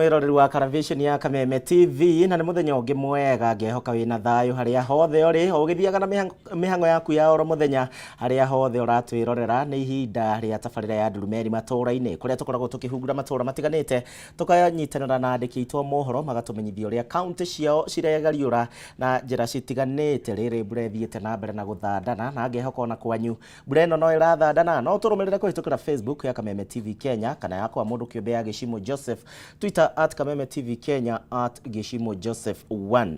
Mwiroreri wa Karavisheni ya Kameme TV, na nĩ mũthenya ũngĩ mwega. Ngehoka wĩna thayũ harĩa hothe ũrĩ, o ũgĩthiaga na mĩhang'o yaku ya oro mũthenya, harĩa hothe ũratwĩrorera. Nĩ ihinda rĩa tabarĩra ya Ndurumeni matũũra-inĩ, kũrĩa tũkoragwo tũkĩhungura matũũra matiganĩte, tũkanyitanĩra na andĩki aitũ a mohoro, magatũmenyithia ũrĩa kaunti ciao ciregariũra na njĩra citiganĩte. Rĩrĩ mbura ĩthiĩte na mbere na gũthandana, na ngehoka ona kwanyu mbura ĩno no ĩrathandana. No tũrũmĩrĩre kũhĩtũkĩra Facebook ya Kameme TV Kenya, kana yakwa mũndũ kĩũmbe ya Gĩcimũ Joseph, Twitter @KamemeTV Kenya, @GĩcimũJoseph1.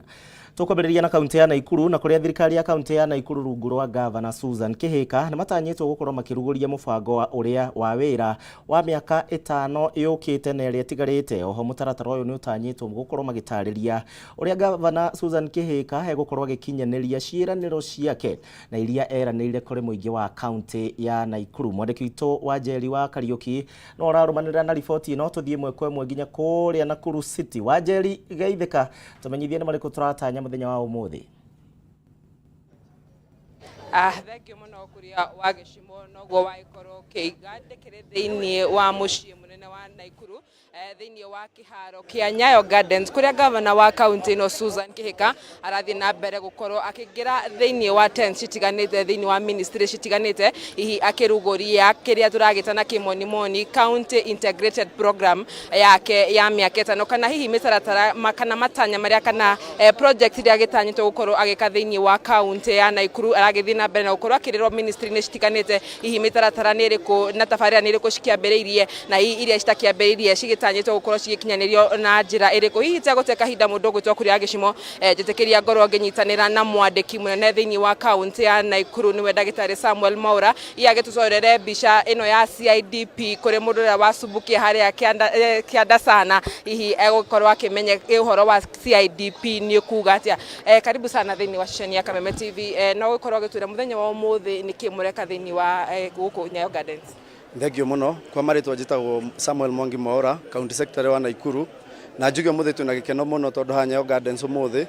Tũkwambĩrĩria na kaunti ya Naikuru, na kũrĩa thirikari ya kaunti ya Naikuru rungu rwa gavana Susan Kĩhĩka nĩ matanyĩtwo gũkorwo makĩrugũria mũbango wa ũrĩa wa wĩra wa mĩaka 5 yũkĩte na ĩrĩa ĩtigarĩte. Oho mũtaratara ũyũ nĩ ũtanyĩtwo gũkorwo magĩtarĩria ũrĩa gavana Susan Kĩhĩka egũkorwo agĩkinyanĩria ciĩranĩro ciake na iria eranĩire kũrĩ mũingĩ wa kaunti ya Naikuru. Mwandĩki witũ wa Njeri wa Kariũki no ũrarũmanĩrĩra na riboti ĩno. Tũthiĩ ĩmwe kwa ĩmwe nginya kũrĩa Nakuru City. Wanjeri, geithĩka, tũmenyithie nĩ marĩkũ tũratanya mũthenya wa ũmũthĩ. Ah, thengio mũno Kuria wa Gĩcimo. Noguo wagĩkorwo ũkĩiga, ndĩkĩrĩ thĩinĩ wa mũciĩ mũnene wa Naikuru, thĩinĩ wa kĩharo kĩa Nyayo Gardens, kũrĩa gavana wa kaunti ĩno Susan Kĩhĩka arathiĩ na mbere gũkorwo akĩingĩra thĩinĩ wa tent citiganĩte, thĩinĩ wa ministry citiganĩte, hihi akĩrugũria kĩrĩa tũragĩta na kĩmonimoni County Integrated Program yake ya mĩaka 5, kana hihi mĩtaratara kana matanya marĩa kana project iria agĩtanyĩtwo gũkorwo agĩka thĩinĩ wa kaunti ya Naikuru. Aragĩthiĩ na mbere na gũkorwo akĩrĩrwo ministry-inĩ citiganĩte, hihi mĩtaratara nĩ ĩrĩkũ na tabarĩra nĩ ĩrĩkũ cikĩambĩrĩirie, na hihi iria citakĩambĩrĩirie cigĩtanyĩtwo gũkorwo cigĩkinyanĩrio na njĩra ĩrĩkũ. Hihi itegũte kahinda, mũndũ ũgwĩtwo Kuria Gĩcimo, njĩtĩkĩria ngorwo ngĩnyitanĩra na mwandĩki mũnene thĩinĩ wa kaunti ya Naikuru, nĩwe ndagĩtarĩ Samuel Mwaura, iye agĩtũcorere mbica ĩno ya CIDP kũrĩ mũndũ ũrĩa wacumbukia harĩa kĩanda sana, hihi egũkorwo akĩmenya ũhoro wa CIDP nĩ kuga atĩa. Karibu sana thĩinĩ wa ceceni ya Kameme TV. No gũkorwo agĩtwĩra mũthenya wa ũmũthĩ nĩkĩ mũreka thĩinĩ wa gũkũ Nyayo Gardens. Thengio mũno. Kwa marĩtwa njĩtagwo Samuel Mwangi Mwaura, County Secretary wa Naikuru, na njuge ũmũthĩ twĩna gĩkeno mũno tondũ haha Nyayo Gardens ũmũthĩ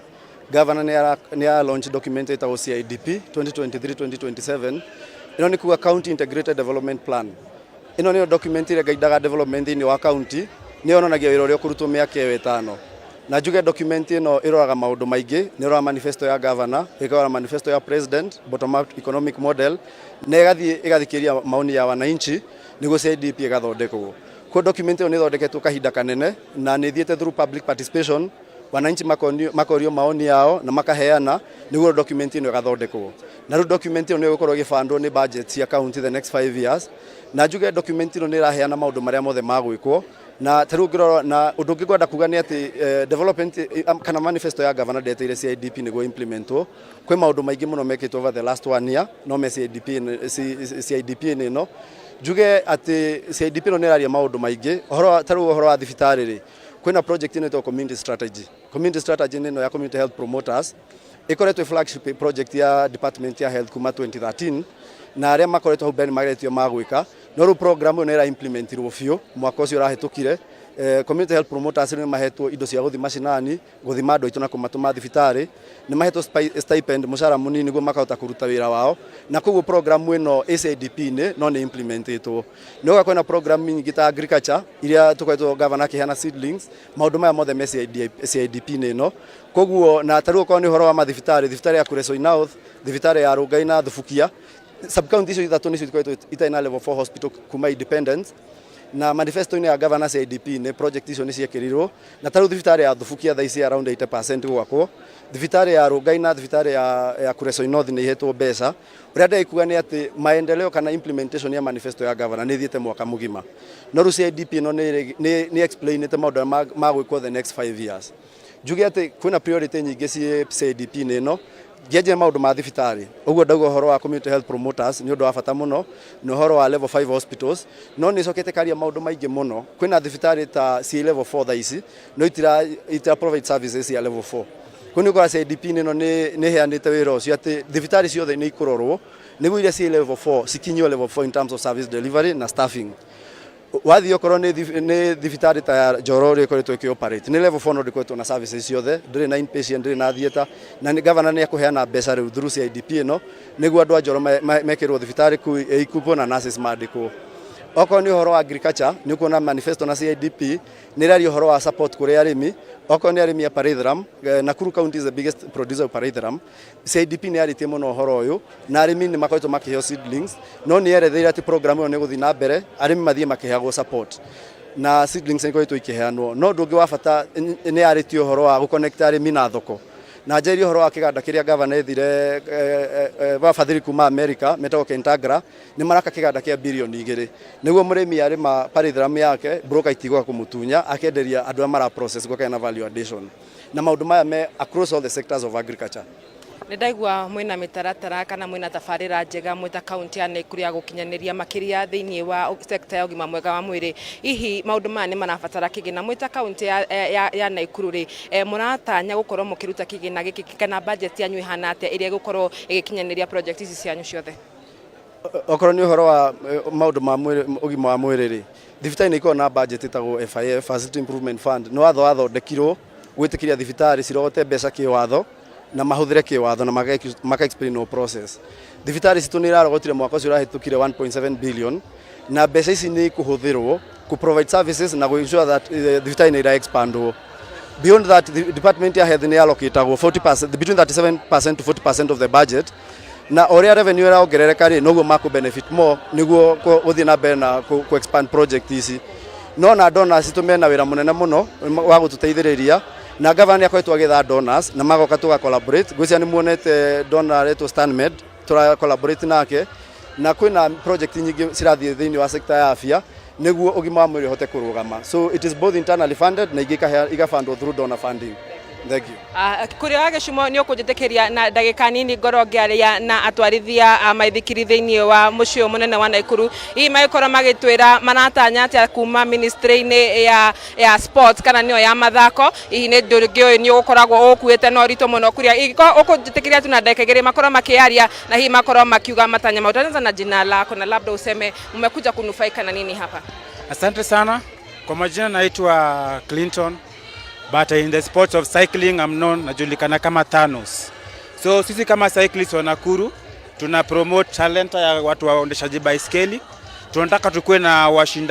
Governor nĩ ara launch document ĩtagwo CIDP 2023-2027. Ĩno nĩ kuga County Integrated Development Plan. Ĩno nĩyo document ĩrĩa ĩgaidaga development thĩinĩ wa county, nĩyo yonanagia wĩra ũrĩa ũkũrutwo mĩaka ĩyo 5. Na njuge document ĩno ĩroraga maũndũ maingĩ, nĩ ĩroraga manifesto ya governor, ĩkarora manifesto ya president, bottom up economic model, na ĩgathiĩ ĩgathikĩrĩria maoni ya wananchi nĩguo CIDP ĩgathondekwo. Kwa document ĩyo nĩ ĩthondeketwo kahinda kanene na nĩ ĩthiĩte through public participation, wananchi makorio maoni yao na makaheana nĩguo document ĩno ĩgathondekwo. Na rĩu document ĩno nĩ ĩgũkorwo ĩgĩbandwo nĩ budget cia county the next 5 years. Na njuge document ĩno nĩ ĩraheana maũndũ marĩa mothe magwĩkwo. Na ta rĩu ũngĩrora, na ũndũ ũngĩ ngwenda kuga nĩ atĩ development kana manifesto ya governor ndeteire CIDP nĩguo implementwo. Kwĩ maũndũ maingĩ mũno mekĩtwo over the last one year no me CIDP, CIDP ĩno. Njuge atĩ CIDP ĩno nĩ ĩraria maũndũ maingĩ. Ũhoro ta rĩu ũhoro wa thibitarĩ rĩ, kwĩna project ĩno ĩtagwo community strategy. Community strategy ĩno ya community health promoters ĩkoretwo flagship project ya department ya health kuma 2013, na arĩa makoretwo hau mbere nĩ mageretio magwĩka, no rĩu program ĩyo nĩ ĩra implementirwo biũ mwaka ũcio ũrahĩtũkire. Community health promoters nĩ mahetwo indo cia gũthiĩ macinani, gũthima andũ aitũ na kũmatũma thibitarĩ. Nĩ mahetwo stipend, mũcara mũnini, nĩguo makahota kũruta wĩra wao, na koguo program ĩno ĩ CIDP-inĩ no nĩ implementĩtwo. Nĩ ũga kwĩna program nyingĩ ta agriculture iria tũkoretwo governor akĩheana seedlings. Maũndũ maya mothe me CIDP-inĩ ĩno. Koguo na ta rĩu okorwo nĩ ũhoro wa mathibitarĩ, thibitarĩ ya Kuresoi North, thibitarĩ ya Rongai na Thubukia, sub county icio ithatũ nĩcio ikoretwo itarĩ na level 4 hospital kuma independence, na manifesto-inĩ ya governor CIDP nĩ project icio nĩ ciekĩrirwo. Na ta rĩu thibitarĩ ya Thubukia thaa ici around 80% gwakwo. Thibitarĩ ya Rongai na thibitarĩ ya Kuresoi North nĩ ihetwo mbeca. Ũrĩa ndĩrekuga nĩ atĩ maendeleo kana implementation ya manifesto ya governor nĩ ĩthiĩte mwaka mũgima, no rĩu CIDP ĩno nĩ explainĩte maũndũ marĩa magwĩkwo the next 5 years. Njuge atĩ kwĩna priority nyingĩ ciĩ CIDP-inĩ ĩno. Ngĩanjia maũndũ ma thibitarĩ ũguo ndauga, ũhoro wa community health promoters nĩ ũndũ wa bata mũno, na ũhoro wa level 5 hospitals, no nĩ ĩcokete karia maũndũ maingĩ mũno. Kwĩna thibitarĩ ta ciĩ level 4 thaa ici, no itira provide services cia level 4. Kũu nĩ ũkora CIDP ĩno nĩ ĩheanĩte wĩra ũcio atĩ thibitarĩ ciothe nĩ ikũrorwo nĩguo iria ciĩ level 4 cikinyio level 4 in terms of service delivery na staffing. Wathiĩ okorwo nĩ thibitarĩ ta ya Njoro ũrĩa ĩkoretwo ĩkĩ operate nĩ level 4, no ndĩkoretwo na services ciothe, ndĩrĩ na inpatient, ndĩrĩ na theatre, na nĩ governor nĩ ekũheana mbeca rĩu through CIDP ĩno nĩguo andũ a Njoro mekĩrwo thibitarĩ kũu ĩikupwo na nurses mandĩkwo. Okorwo nĩ ũhoro wa agriculture, nĩ ũkuona manifesto na CIDP nĩ ĩraria ũhoro wa support kũrĩ arĩmi. Okorwo nĩ arĩmi a pyrethrum, Nakuru County is the biggest producer of pyrethrum. CIDP nĩ yarĩtie mũno ũhoro ũyũ na arĩmi nĩ makoretwo makĩheo seedlings, no nĩ yeretheire atĩ program ĩyo nĩ ĩgũthiĩ na mbere, arĩmi mathiĩ makĩheagwo support na seedlings nĩ ikoretwo ikĩheanwo. No ũndũ ũngĩ wa bata, nĩ yarĩtie ũhoro wa gũconnect arĩmi na thoko, na njarie ũhoro wa kĩganda kĩrĩa gavana ethire wafadhili kuma America metagwo Kentagra. Nĩ maraka kĩganda kĩa birioni 2, nĩguo mũrĩmi arĩma pyrethrum yake, broker itigũka kũmũtunya, akenderia andũ arĩa mara process, gũkagĩa na value addition. Na maũndũ maya me across all the sectors of agriculture. Nĩ ndaigua mwĩna mĩtaratara kana mwĩna tabarĩra njega mwĩ ta kaunti ya Naikuru ya gũkinyanĩria makĩria thĩinĩ wa sekta ya ũgima mwega wa mwĩrĩ. Hihi maũndũ maya nĩ marabatara kĩgĩna? Mwĩ ta kaunti ya Naikuru rĩ, mũratanya gũkorwo mũkĩruta kĩgĩna gĩkĩ kana budget yanyu ĩhana atĩa ĩrĩa ĩgũkorwo ĩgĩkinyanĩria project ici cianyu ciothe? Okorwo nĩ ũhoro wa maũndũ ma mwĩrĩ, ũgima wa mwĩrĩ rĩ, thibitarĩ nĩ ikoragwo na budget ĩtagwo FIF, Facility Improvement Fund. Nĩ watho wathondekirwo gwĩtĩkĩria thibitarĩ cirogote mbeca kĩwatho na mahũthĩre kĩwatho na maka explain no process. Thibitarĩ citũ nĩ irarogotire mwaka ũcio ũrahĩtũkire 1.7 billion, na mbeca ici nĩ ikũhũthĩrwo ku provide services na ensure that thibitarĩ nĩ ira expandwo. Beyond that, the department ya health nĩ allocatagwo 40%, between 37% to 40% of the budget, na ũrĩa revenue ĩrongerereka rĩ, noguo makũ benefit more nĩguo gũthiĩ na mbere na ku expand project ici. No na donors citũ mena wĩra mũnene mũno wa gũtũteithĩrĩria, na governor nĩ akoretwo agĩetha donors na magoka tũga collaborate. Ngwĩciria nĩ muonete donor aretwo Stanmed, tũra collaborate nake, na kwĩna project nyingĩ cirathiĩ thĩinĩ wa sector ya afya nĩguo ũgima wa mwĩrĩ ũhote kũrũgama. So it is both internally funded na ingĩ igabandwo through donor funding. Thank you. Kũrĩa wa gĩcumo nĩ ũkũnjĩtĩkĩria na ndagĩka nini ngorwo ngĩaria na atwarithia a maithikiri thĩinĩ wa mũciĩ ũyũ mũnene wa Naikuru. Hihi magĩkorwo magĩtwĩra maratanya atĩa kuma ministry-inĩ ya sports kana nĩyo ya mathako? Hihi nĩ ũndũ ũngĩ ũyũ nĩ ũgũkoragwo ũkuĩte na ũritũ mũno kũrĩa ingĩkorwo ũkũnjĩtĩkĩria tu na ndagĩka 2 makorwo makĩaria na hihi makorwo makiuga matanya mao. Utaanza na jina lako na labda useme mmekuja kunufaika na nini hapa. Asante sana. Kwa majina naitwa Clinton, but in the sports of cycling I'm known, najulikana kama Thanos. So sisi kama cyclists wa Nakuru tuna promote talenta ya watu waendeshaji baiskeli. Tunataka tukuwe na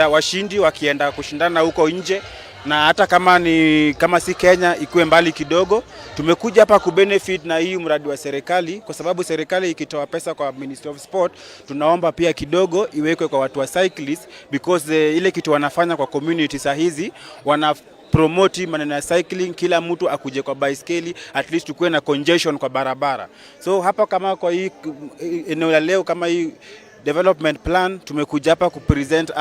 washindi wakienda kushindana huko nje, na hata kama si Kenya, ikuwe mbali kidogo. Tumekuja hapa kubenefit na hii mradi wa serikali, kwa sababu serikali ikitoa pesa kwa Ministry of Sport, tunaomba pia kidogo iwekwe kwa watu wa cyclists, because ile kitu wanafanya kwa community saa hizi, wana promote maneno ya cycling, kila mtu akuje kwa baiskeli, at least tukuwe na congestion kwa barabara. So hapa kama kwa hii eneo la leo, kama hii development plan, tumekuja hapa kupresent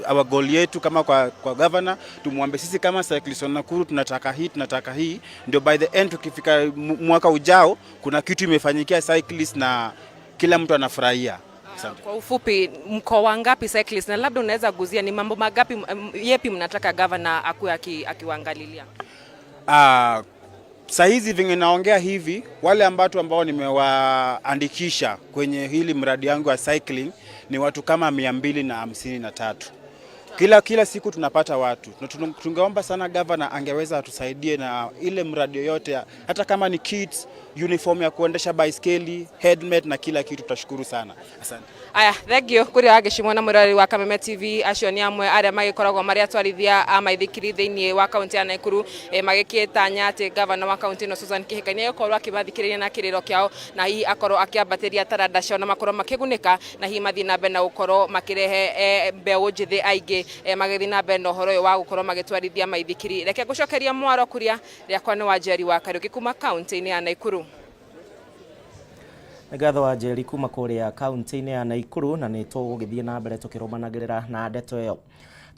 our goal yetu kama kwa governor, tumwambie sisi kama cyclists wa Nakuru tunataka hii, ndio by the end tukifika mwaka ujao kuna kitu imefanyikia cyclists na kila mtu anafurahia. Asante. Kwa ufupi, mko wangapi cyclists, na labda unaweza guzia ni mambo magapi yepi mnataka governor akuwe akiwaangalilia? Saa hizi venye naongea hivi, wale ambao nimewaandikisha kwenye hili mradi yangu wa cycling ni watu kama 253. Kila siku tunapata watu na tungeomba sana governor angeweza atusaidie na ile mradi yoyote, hata kama ni kits, uniform ya kuendesha baiskeli, helmet na kila kitu, tutashukuru sana. Asante. Aya, thengio kũrĩa wagĩcimwo na mwĩroreri wa Kameme TV. Acio nĩ amwe arĩa magĩkoragwo marĩ atwarithia a maithikiri thĩinĩ wa kaunti ya Nakuru, magĩkĩtanya atĩ gavana wa kaunti ĩno Susan Kihika nĩ egũkorwo akĩmathikĩrĩria na kĩrĩro kĩao, na hihi akorwo akĩambatĩria taranda ciao na makorwo makĩgunĩka, na hihi mathiĩ na mbere na gũkorwo makĩrehe mbeũ njĩthĩ aingĩ, magĩthiĩ na mbere na ũhoro ũyũ wa gũkorwo magĩtwarithia maithikiri. Reke ngũcokeria mwaro kuria rĩakwa nĩ Wanjeri wa Kariũki kuma kaunti-inĩ ya Nakuru. Nĩ ngatho wa Njeri kuma kũrĩa kaunti-inĩ ya Nakuru, na nĩ tũgũgĩthiĩ na mbere tũkĩrũmanagĩrĩra na ndeto ĩyo.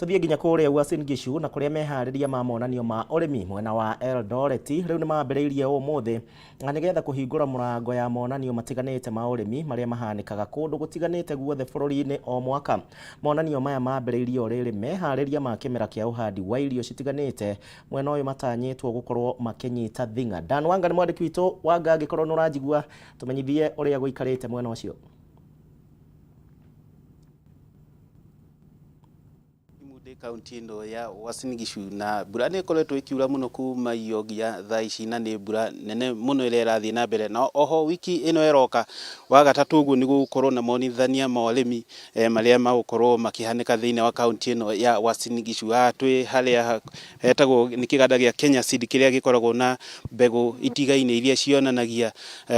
Tũthiĩ nginya kũrĩa Uasin Gishu, na kũrĩa meharĩria ma monanio ma ũrĩmi mwena wa Eldoret rĩu nĩ mambĩrĩirie ũmũthĩ, na nĩgetha kũhingũra mũrango ya monanio matiganĩte ma ũrĩmi marĩa mahanĩkaga kũndũ gũtiganĩte guothe bũrũri-inĩ o mwaka. Monanio maya mambĩrĩirie o rĩrĩ meharĩria ma kĩmera kĩa ũhandi wa irio citiganĩte mwena ũyũ matanyĩtwo gũkorwo makĩnyita thing'a. Dan Wanga nĩ mwandĩki witũ. Wanga, angĩkorwo nĩ ũranjigua, tũmenyithie ũrĩa gũikarĩte mwena ũcio. Ndĩ kaunti ĩno ya Uasin Gishu na mbura nĩ ĩkoretwo ĩkiura mũno kuma iyo nginya thaa ici, na nĩ mbura nene mũno ĩrĩa ĩrathiĩ na mbere. Na oho wiki ĩno ĩroka wa gatatũ ũguo nĩ gũgũkorwo na monithania ma ũrĩmi marĩa magũkorwo makĩhanĩka thĩinĩ wa kaunti ĩno ya Uasin Gishu. Haha twĩ harĩa hetagwo nĩ kĩganda gĩa Kenya Seed, kĩrĩa gĩkoragwo na mbegũ itigaine iria cionanagia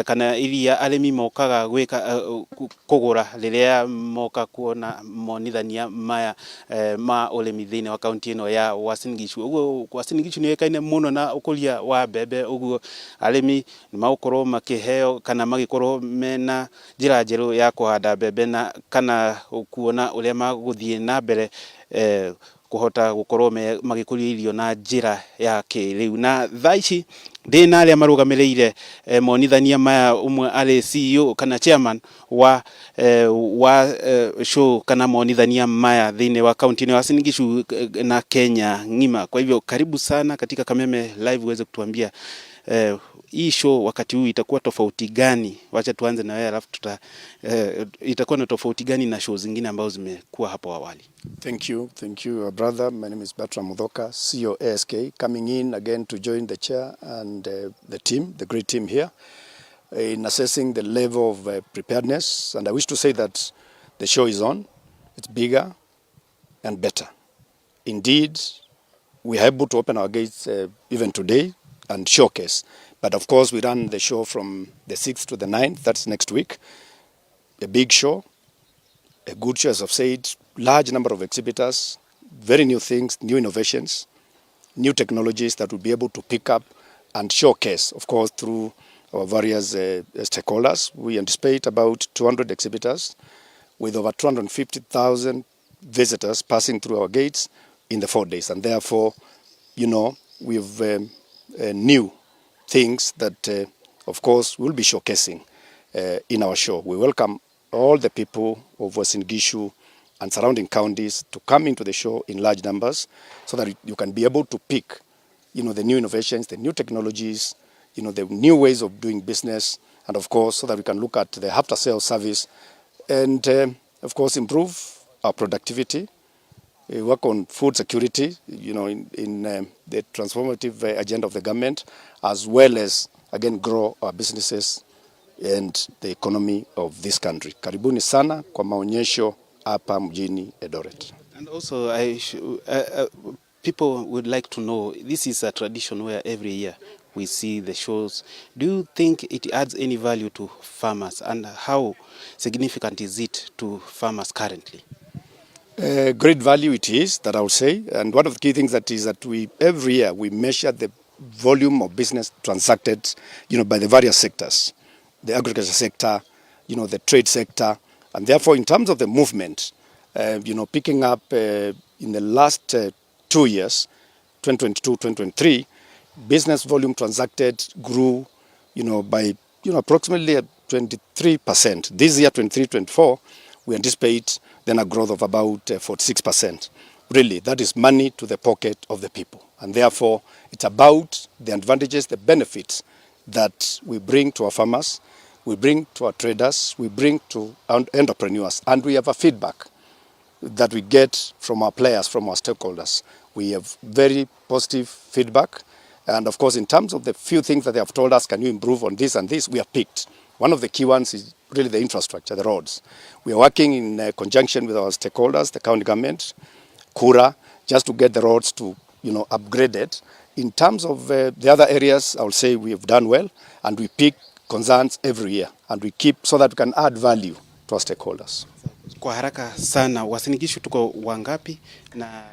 kana iria arĩmi mokaga gwĩka kũgũra rĩrĩa moka kuona monithania maya ma ũrĩmi thĩinĩ wa kaunti ĩno ya Uasin Gishu. Ũguo Uasin Gishu nĩ yũĩkaine mũno na ũkũria wa mbembe, ũguo arĩmi nĩ magũkorwo makĩheo kana magĩkorwo mena njĩra njerũ ya kũhanda mbembe na kana kuona ũrĩa magũthiĩ na mbere kũhota gũkorwo magĩkũria irio na njĩra ya kĩrĩu. Na thaa ici ndĩ na arĩa marũgamĩrĩire monithania maya, ũmwe arĩ CEO kana chairman wa show kana monithania maya thĩinĩ wa kaunti ya Uasin Gishu na Kenya ng'ima. Kwa hivyo karibu sana katika Kameme Live uweze kutuambia hii show wakati huu itakuwa tofauti gani? Wacha tuanze na wewe alafu tuta itakuwa na tofauti gani na show zingine ambazo zimekuwa hapo awali? Thank you, brother. My name is Bertram Muthoka, CEO ASK, coming in again to join the chair and the team, the great team here, in assessing the level of preparedness. And I wish to say that the show is on, it's bigger and better. Indeed, we are able to open our gates even today and showcase. But of course, we run the show from the 6th to the 9th, that's next week. A big show, a good show, as I've said, large number of exhibitors, very new things, new innovations, new technologies that we'll be able to pick up and showcase, of course, through our various stakeholders. We anticipate about 200 exhibitors with over 250,000 visitors passing through our gates in the 4 days. And therefore, we've new things that, of course, we'll be showcasing in our show. We welcome all the people of Uasin Gishu and surrounding counties to come into the show in large numbers so that you can be able to pick, the new innovations, the new technologies, the new ways of doing business, and of course, so that we can look at the after sales service and, of course, improve our productivity, we work on food security, in the transformative agenda of the government, as well as, again, grow our businesses and the economy of this country. Karibuni sana kwa maonyesho hapa mjini Eldoret. And also, people would like to know, this is a tradition where every year we see the shows. Do you think it adds any value to farmers, and how significant is it to farmers currently? Great value it is, that I would say. And one of the key things that is that we every year we measure the volume of business transacted by the various sectors, the agriculture sector, the trade sector, and therefore in terms of the movement, picking up in the last 2 years, 2022, 2023, business volume transacted grew, by approximately 23%. This year, 23, 24, we anticipate then a growth of about 46%. Really, that is money to the pocket of the people. And therefore, it's about the advantages, the benefits that we bring to our farmers, we bring to our traders, we bring to our entrepreneurs, and we have a feedback that we get from our players, from our stakeholders. We have very positive feedback. And of course, in terms of the few things that they have told us, can you improve on this and this, we have picked. One of the key ones is really the infrastructure, the roads. We are working in conjunction with our stakeholders, the county government, KURA, just to get the roads to upgrade it. In terms of the other areas, I would say we have done well, and we pick concerns every year, and we keep so that we can add value to our stakeholders. Kwa haraka sana, Uasin Gishu tuko wangapi na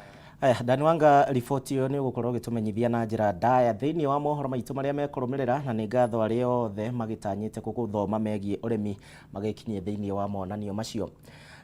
Aya, Dani Wanga, riboti ĩyo nĩ ũgũkorwo ũgĩtũmenyithia na njĩra ndaya thĩinĩ wa mohoro maitũ marĩa mekũrũmĩrĩra, na nĩ ngatho arĩa othe magĩtanyĩte gũthoma megiĩ ũrĩmi magĩkinyie thĩinĩ wa monanio macio.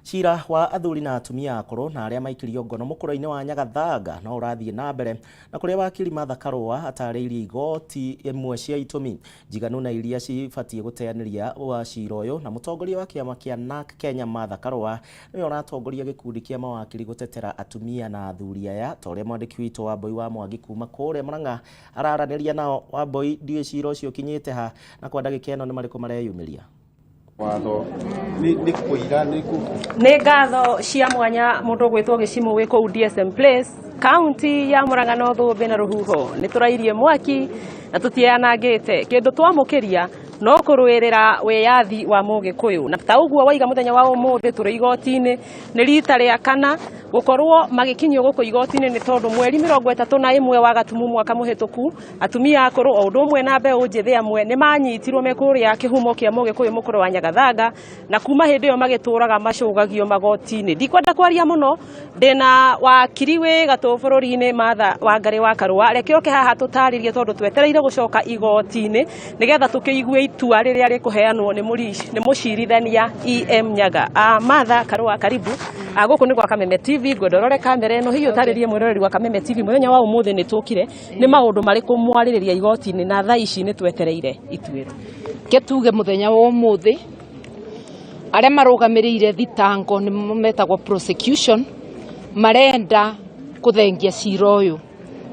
Cira wa athuri na atumia akũrũ na arĩa maikirio ngono mũkũrũ-inĩ wa Nyagathanga no ũrathiĩ na mbere, na kũrĩa wakiri Martha Karũa atarĩirie igoti imwe cia itũmi njiganu na iria cibatiĩ gũteanĩria wa cira ũyũ. Na mũtongoria wa kĩama kĩa NARC Kenya Martha Karũa nĩwe ũratongoria gĩkundi kĩa mawakiri gũtetera atumia na athuri aya, ta ũrĩa mwandĩki witũ Wambui wa Mwangi kuma kũrĩa Murang'a araranĩria nao. Wambui, ndiũĩ cira ũcio ũkinyĩte ha na kwa ndagĩka ĩno nĩ marĩkũ mareyumĩria? Watho nĩ kũira nĩ kũ Nĩ ngatho cia mwanya mũndũ ũgwĩtwo Gĩcimũ wĩ kũu DSM Place, kaunti ya Murang'a North Thũmbĩ na Rũhuho. Nĩ tũrairie mwaki na tũtianangĩte kĩndũ twamũkĩria no kũrũĩrĩra wĩyathi wa Mũgĩkũyũ. Na ta ũguo waiga mũthenya wa ũmũthĩ tũrĩ igoti-inĩ, nĩ rita rĩa kana gũkorwo magĩkinyio gũkũ igoti-inĩ, nĩ tondũ mweri 31 wa Gatumu mwaka mũhĩtũku, atumia akũrũ o ũndũ ũmwe na mbeũ njĩthĩ amwe nĩ manyitirwo me kũrĩa kĩhumo kĩa Mũgĩkũyũ mũkũrũ wa Nyagathanga, na kuma hĩndĩ ĩyo magĩtũraga macũgagio magoti-inĩ. Ndikwenda kwaria mũno, ndĩna wakiri wĩ gatũ bũrũri-inĩ Martha Wangarĩ wa Karũa. Reke oke haha tũtarĩrie, tondũ twetereire gũcoka igoti-inĩ nĩgetha tũkĩigue itua rĩrĩa rĩkũheanwo nĩ mũcirithania EM Nyaga. Martha Karũa, karibu. Gũkũ nĩ gwa Kameme TV. Ngwenda ũrore kamera ĩno, hihi ũtarĩrie mwĩroreri wa Kameme TV, mũthenya wa ũmũthĩ nĩ tũkire, nĩ maũndũ marĩkũ mwarĩrĩria igoti-inĩ, na thaa ici nĩ twetereire ituĩro? Ke tuge mũthenya wa ũmũthĩ arĩa marũgamĩrĩire thitango, nĩ metagwo prosecution, marenda kũthengia cira ũyũ,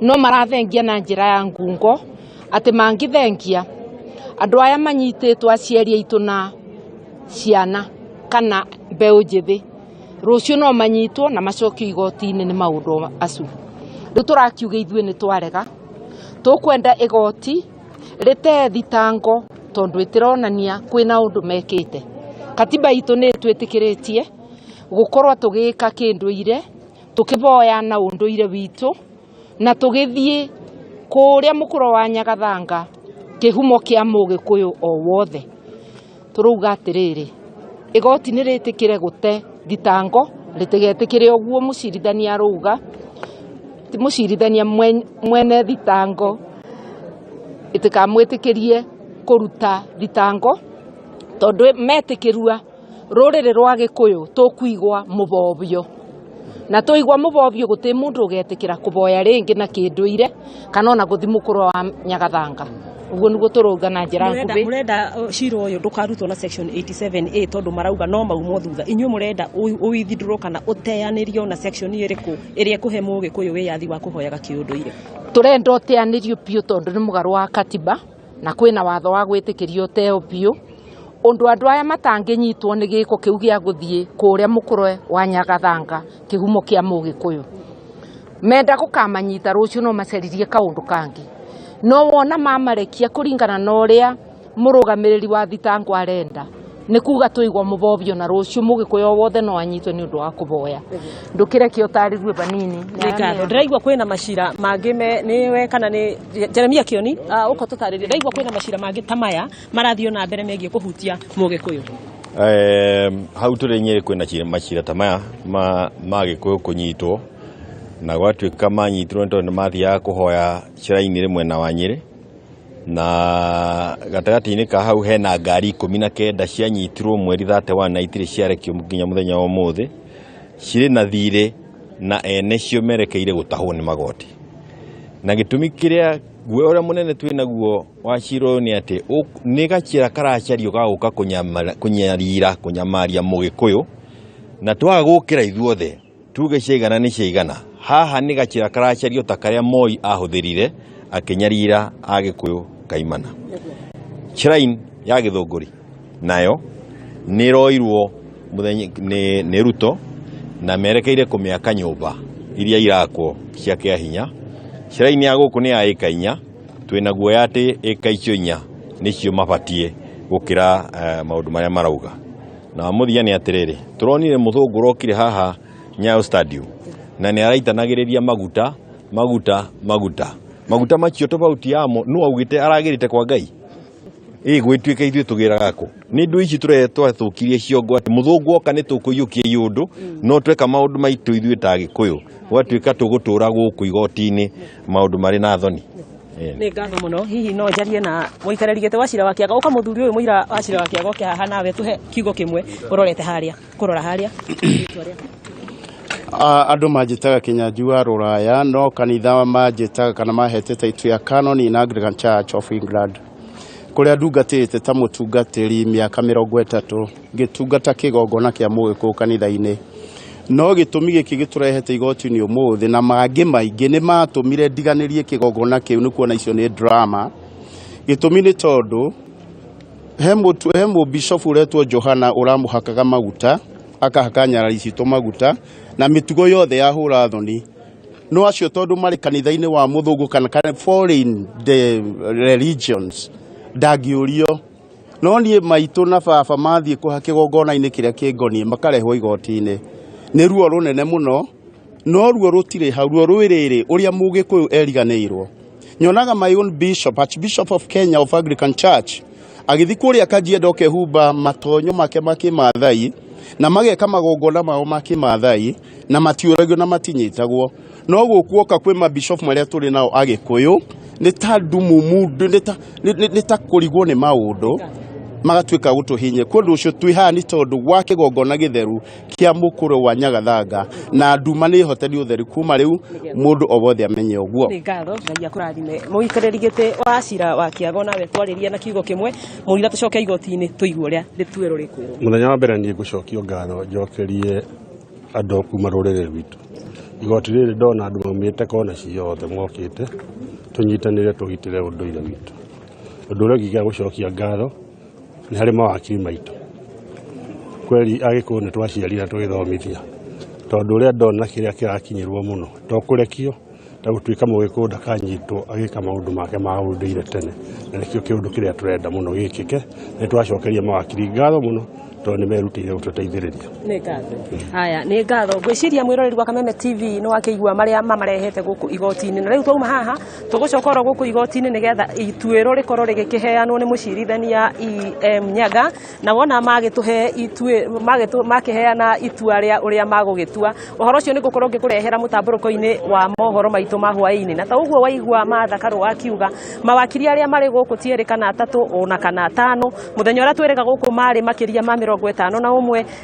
no marathengia na njĩra ya ngungo, atĩ mangĩthengia andũ aya manyitĩtwo, aciari aitũ na ciana kana mbeũ njĩthĩ, rũciũ no manyitwo na macokio igoti-inĩ nĩ maũndũ acu. Rĩu tũrakiuga ithuĩ nĩ twarega, tũkwenda igoti rĩtee thitango tondũ ĩtĩronania kwĩna ũndũ mekĩte. Katiba itũ nĩ ĩtwĩtĩkĩrĩtie gũkorwo tũgĩka kĩndũire, tũkĩboya na ũndũire witũ, na tũgĩthiĩ kũrĩa mũkũro wa Nyagathanga, kĩhumo kĩa Mũgĩkũyũ o wothe. Tũrauga atĩrĩrĩ, igoti nĩ rĩtĩkĩre gũte thitango, rĩtigetĩkĩre ũguo mũcirithania arauga, ti mũcirithania mwene thitango, ĩtikamwĩtĩkĩrie kũruta thitango, tondũ metĩkĩrua rũrĩrĩ rwa Gĩkũyũ tũkuigwa mũbobio, na tũigwa mũbobio gũtĩ mũndũ ũgetĩkĩra kũboya rĩngĩ na kĩndũire kana ona gũthi mũkũro wa Nyagathanga. Ũguo nĩguo tũrauga na njĩra nguhĩ. Mũrenda cira ũyũ ndũkarutwo na section 87A, tondũ marauga no maumwo thutha. Inyuĩ mũrenda ũwithdraw kana ũteanĩrio na section ĩrĩkũ ĩrĩa ĩkũhe Mũgĩkũyũ wĩyathi wa kũhoyaga kĩũndũire? Tũrenda ũteanĩrio biũ, tondũ nĩ mũgarũ wa katiba na kwĩna watho wa gwĩtĩkĩrio ũteo biũ, ũndũ andũ aya matangĩnyitwo nĩ gĩko kĩu gĩa gũthiĩ kũrĩa mũkũrwe wa Nyagathanga, kĩhumo kĩa Mũgĩkũyũ. Menda gũkamanyita rũciũ no macaririe kaũndũ kangĩ, no wona mamarekia kũringana na ũrĩa mũrũgamĩrĩri wa thitango arenda, nĩ kuga tũigwa mũbobio, na rũciũ Mũgĩkũyũ o wothe no anyitwe nĩ ũndũ wa kũboya. Ndũkĩreke ũtarĩrue banini. Nĩ ngatho. Ndĩraigua kwĩna macira mangĩ me nĩwe kana nĩ Jeremia Kioni, ũka tũtarĩrie. Ndĩraigua kwĩna macira mangĩ ta maya marathiĩ na mbere megiĩ kũhutia Mũgĩkũyũ. Hau tũrĩ Nyĩrĩ kwĩna macira ta maya ma Gĩkũyũ kũnyitwo, na gwatuĩka manyitirwo nĩ tondũ nĩ mathiaga kũhoya shrine ĩrĩ mwena wa Nyĩrĩ, na gatagatĩ-inĩ ka hau hena ngari 19 cianyitirwo mweri 31 na itirĩ ciarekio nginya mũthenya wa ũmũthĩ, cirĩ na thirĩ na ene cio merekeire gũtahwo nĩ magoti. Na gĩtũmi kĩrĩa guoya ũrĩa mũnene twĩ naguo wa cira ũyũ nĩ atĩ nĩ gacĩra karacario ga gũka kũnyarira kũnyamaria Mũgĩkũyũ, na twaga gũkĩra ithuothe tuge ciaigana nĩ ciaigana. Haha nĩ gacĩra karacario ta karĩa Moi ahũthĩrire akĩnyarira Agĩkũyũ kaimana. Shrine ya Gĩthũngũri nayo nĩ ĩroirwo mũthenya nĩ Ruto, na merekeire kũmĩaka nyũmba iria irakwo cia kĩa hinya. Shrine ya gũkũ nĩ ya ĩka 4, twĩna guoya atĩ ĩka icio 4 nĩcio mabatiĩ gũkĩra maũndũ marĩa marauga. Na mũthia nĩ atĩrĩrĩ, tũronire mũthũngũ ũrokire haha Nyayo Stadium na nĩ araitanagĩrĩria maguta maguta maguta maguta macio, tofauti yamo nũ augĩte aragĩrĩte kwa Ngai ĩ gwĩtuĩka ithuĩ tũgĩraga kũ nĩ indo ici tũrathũkirie ciongo, atĩ mũthũngũ oka nĩ tũkũiyũkia iũndũ, no tweka maũndũ maitũ ithuĩ ta Agĩkũyũ gwatuĩka tũgũtũra gũkũ igoti-inĩ maũndũ marĩ na thoni. Nĩ ngatho mũno. Hihi no njarie na mũikarĩri gĩtĩ wa cira wa Kĩaga? Ũka mũthuri ũyũ mũira wa cira wa Kĩaga oke haha nawe tũhe kiugo kĩmwe ũrorete harĩa, kũrora harĩa. Andũ manjĩtaga Kĩnyanjui wa Rũraya, no kanitha manjĩtaga kana mahete title ya Canon in Anglican Church of England, kũrĩa ndungatĩte ta mũtungatĩri mĩaka 30, ngĩtungata kĩgongona kĩa Mũgĩkũyũ kanitha-inĩ. No gĩtũmi gĩkĩ gĩtũrehete igoti-inĩ ũmũthĩ na mangĩ maingĩ nĩ matũmire ndiganĩrie kĩgongona kĩu, nĩ kuona icio nĩ drama. Gĩtũmi nĩ tondũ He mũbishofu ũretwo Johana ũramũhakaga maguta, akahaka nyarari citũ maguta, na mĩtugo yothe ya hũra thoni. No acio tondũ marĩ kanitha-inĩ wa mũthũngũ kana foreign the religions ndangĩũrio. No niĩ maitũ na baba mathiĩ kũha kĩgongona-inĩ kĩrĩa kĩngoniĩ makarehwo igoti-inĩ. Nĩ ruo rũnene mũno, no ruo rũtirĩ hau, ruo rwĩ rĩrĩ ũrĩa mũgĩkũyũ eriganĩirwo. Nyonaga my own bishop, Archbishop of Kenya of Anglican Church, agĩthiĩ kũrĩa Kajiado akehumba matonyo make ma kĩmathai na mageka magongona mao ma kĩmathai na matiũragio na matinyitagwo. No gũkũ oka kwĩ mabishop marĩa tũrĩ nao agĩkũyũ nĩ ta ndumumu, nĩ ta kũrigwo nĩ maũndũ magatuĩka gũtũhinyia. Kwa ũndũ ũcio twĩ haha nĩ tondũ wa kĩgongona gĩtheru kĩa mũkũrũ wa Nyagathanga na nduma nĩ hote nĩ ũtheri kuma rĩu mũndũ o wothe amenye ũguo. Nĩ ngatho, Ngai akũrathime. Mũikarĩri gĩtĩ wa cira wa Kĩago nawe twarĩrie na kiugo kĩmwe mũira tũcoke igoti-inĩ tũigue ũrĩa rĩtuĩro rĩkwĩrwo. Mũthenya wa mbere niĩ ngũcokio ngatho njokerie andũ kuma rũrĩrĩ rwitũ. Igoti rĩrĩ ndona andũ maumĩte kona ciothe mokĩte tũnyitanĩre tũgitĩre ũndũire witũ. Ũndũ ũrĩa ũngĩ ingĩaga gũcokia ngatho nĩ harĩ mawakiri maitũ. Kweli agĩkũyũ nĩ twaciarire na tũgĩthomithia, tondũ ũrĩa ndona kĩrĩa kĩrakinyĩrwo mũno to kũrekio ta gũtuĩka mũgĩkũyũ ndakanyitwo agĩka maũndũ make ma ũndũire tene, na nĩkĩo kĩũndũ kĩrĩa tũrenda mũno gĩkĩke. Nĩ twacokeria mawakiri ngatho mũno tondũ nĩ merutĩire gũtũteithĩrĩria. Nĩ ngatho. Haya, nĩ ngatho. Ngwĩciria mwĩroreri wa Kameme TV nĩ wakĩigua marĩa mamarehete gũkũ igoti-inĩ, na rĩu twauma haha tũgũcoka oro gũkũ igoti-inĩ nĩgetha ituĩro rĩkorwo rĩgĩkĩheanwo nĩ mũcirithania EM Nyaga, na wona magĩtũhe itue makĩheana itua rĩa ũrĩa magũgĩtua. Ũhoro ũcio nĩ ngũkorwo ngĩkũrehera mũtambũrũko-inĩ wa mohoro maitũ ma hwaĩ-inĩ. Na ta ũguo waigua Martha Karũa akiuga mawakiri arĩa marĩ gũkũ ti erĩ kana atatũ ona kana atano, mũthenya ũrĩa twĩrĩga gũkũ marĩ makĩria ma 51.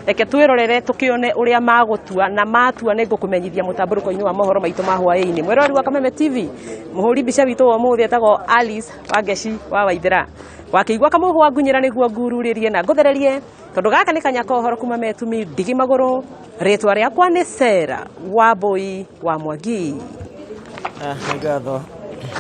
Reke twĩrorere tũkĩone ũrĩa magũtua, na matua nĩ ngũkũmenyithia mũtambũrũko-inĩ wa mohoro maitũ ma hwaĩ-inĩ. Mwĩroreri wa Kameme TV, mũhũri mbica witũ wa ũmũthĩ etagwo Alice Wangeci wa Waithera. Wakĩigua kamũhwa ngunyĩra nĩguo ngururĩrie na ngũthererie, tondũ gaka nĩ kanya ka ũhoro kuma Metumi ndigi magũrũ. Rĩtwa rĩakwa nĩ Sarah Wambui wa Mwangi. Nĩ ngatho.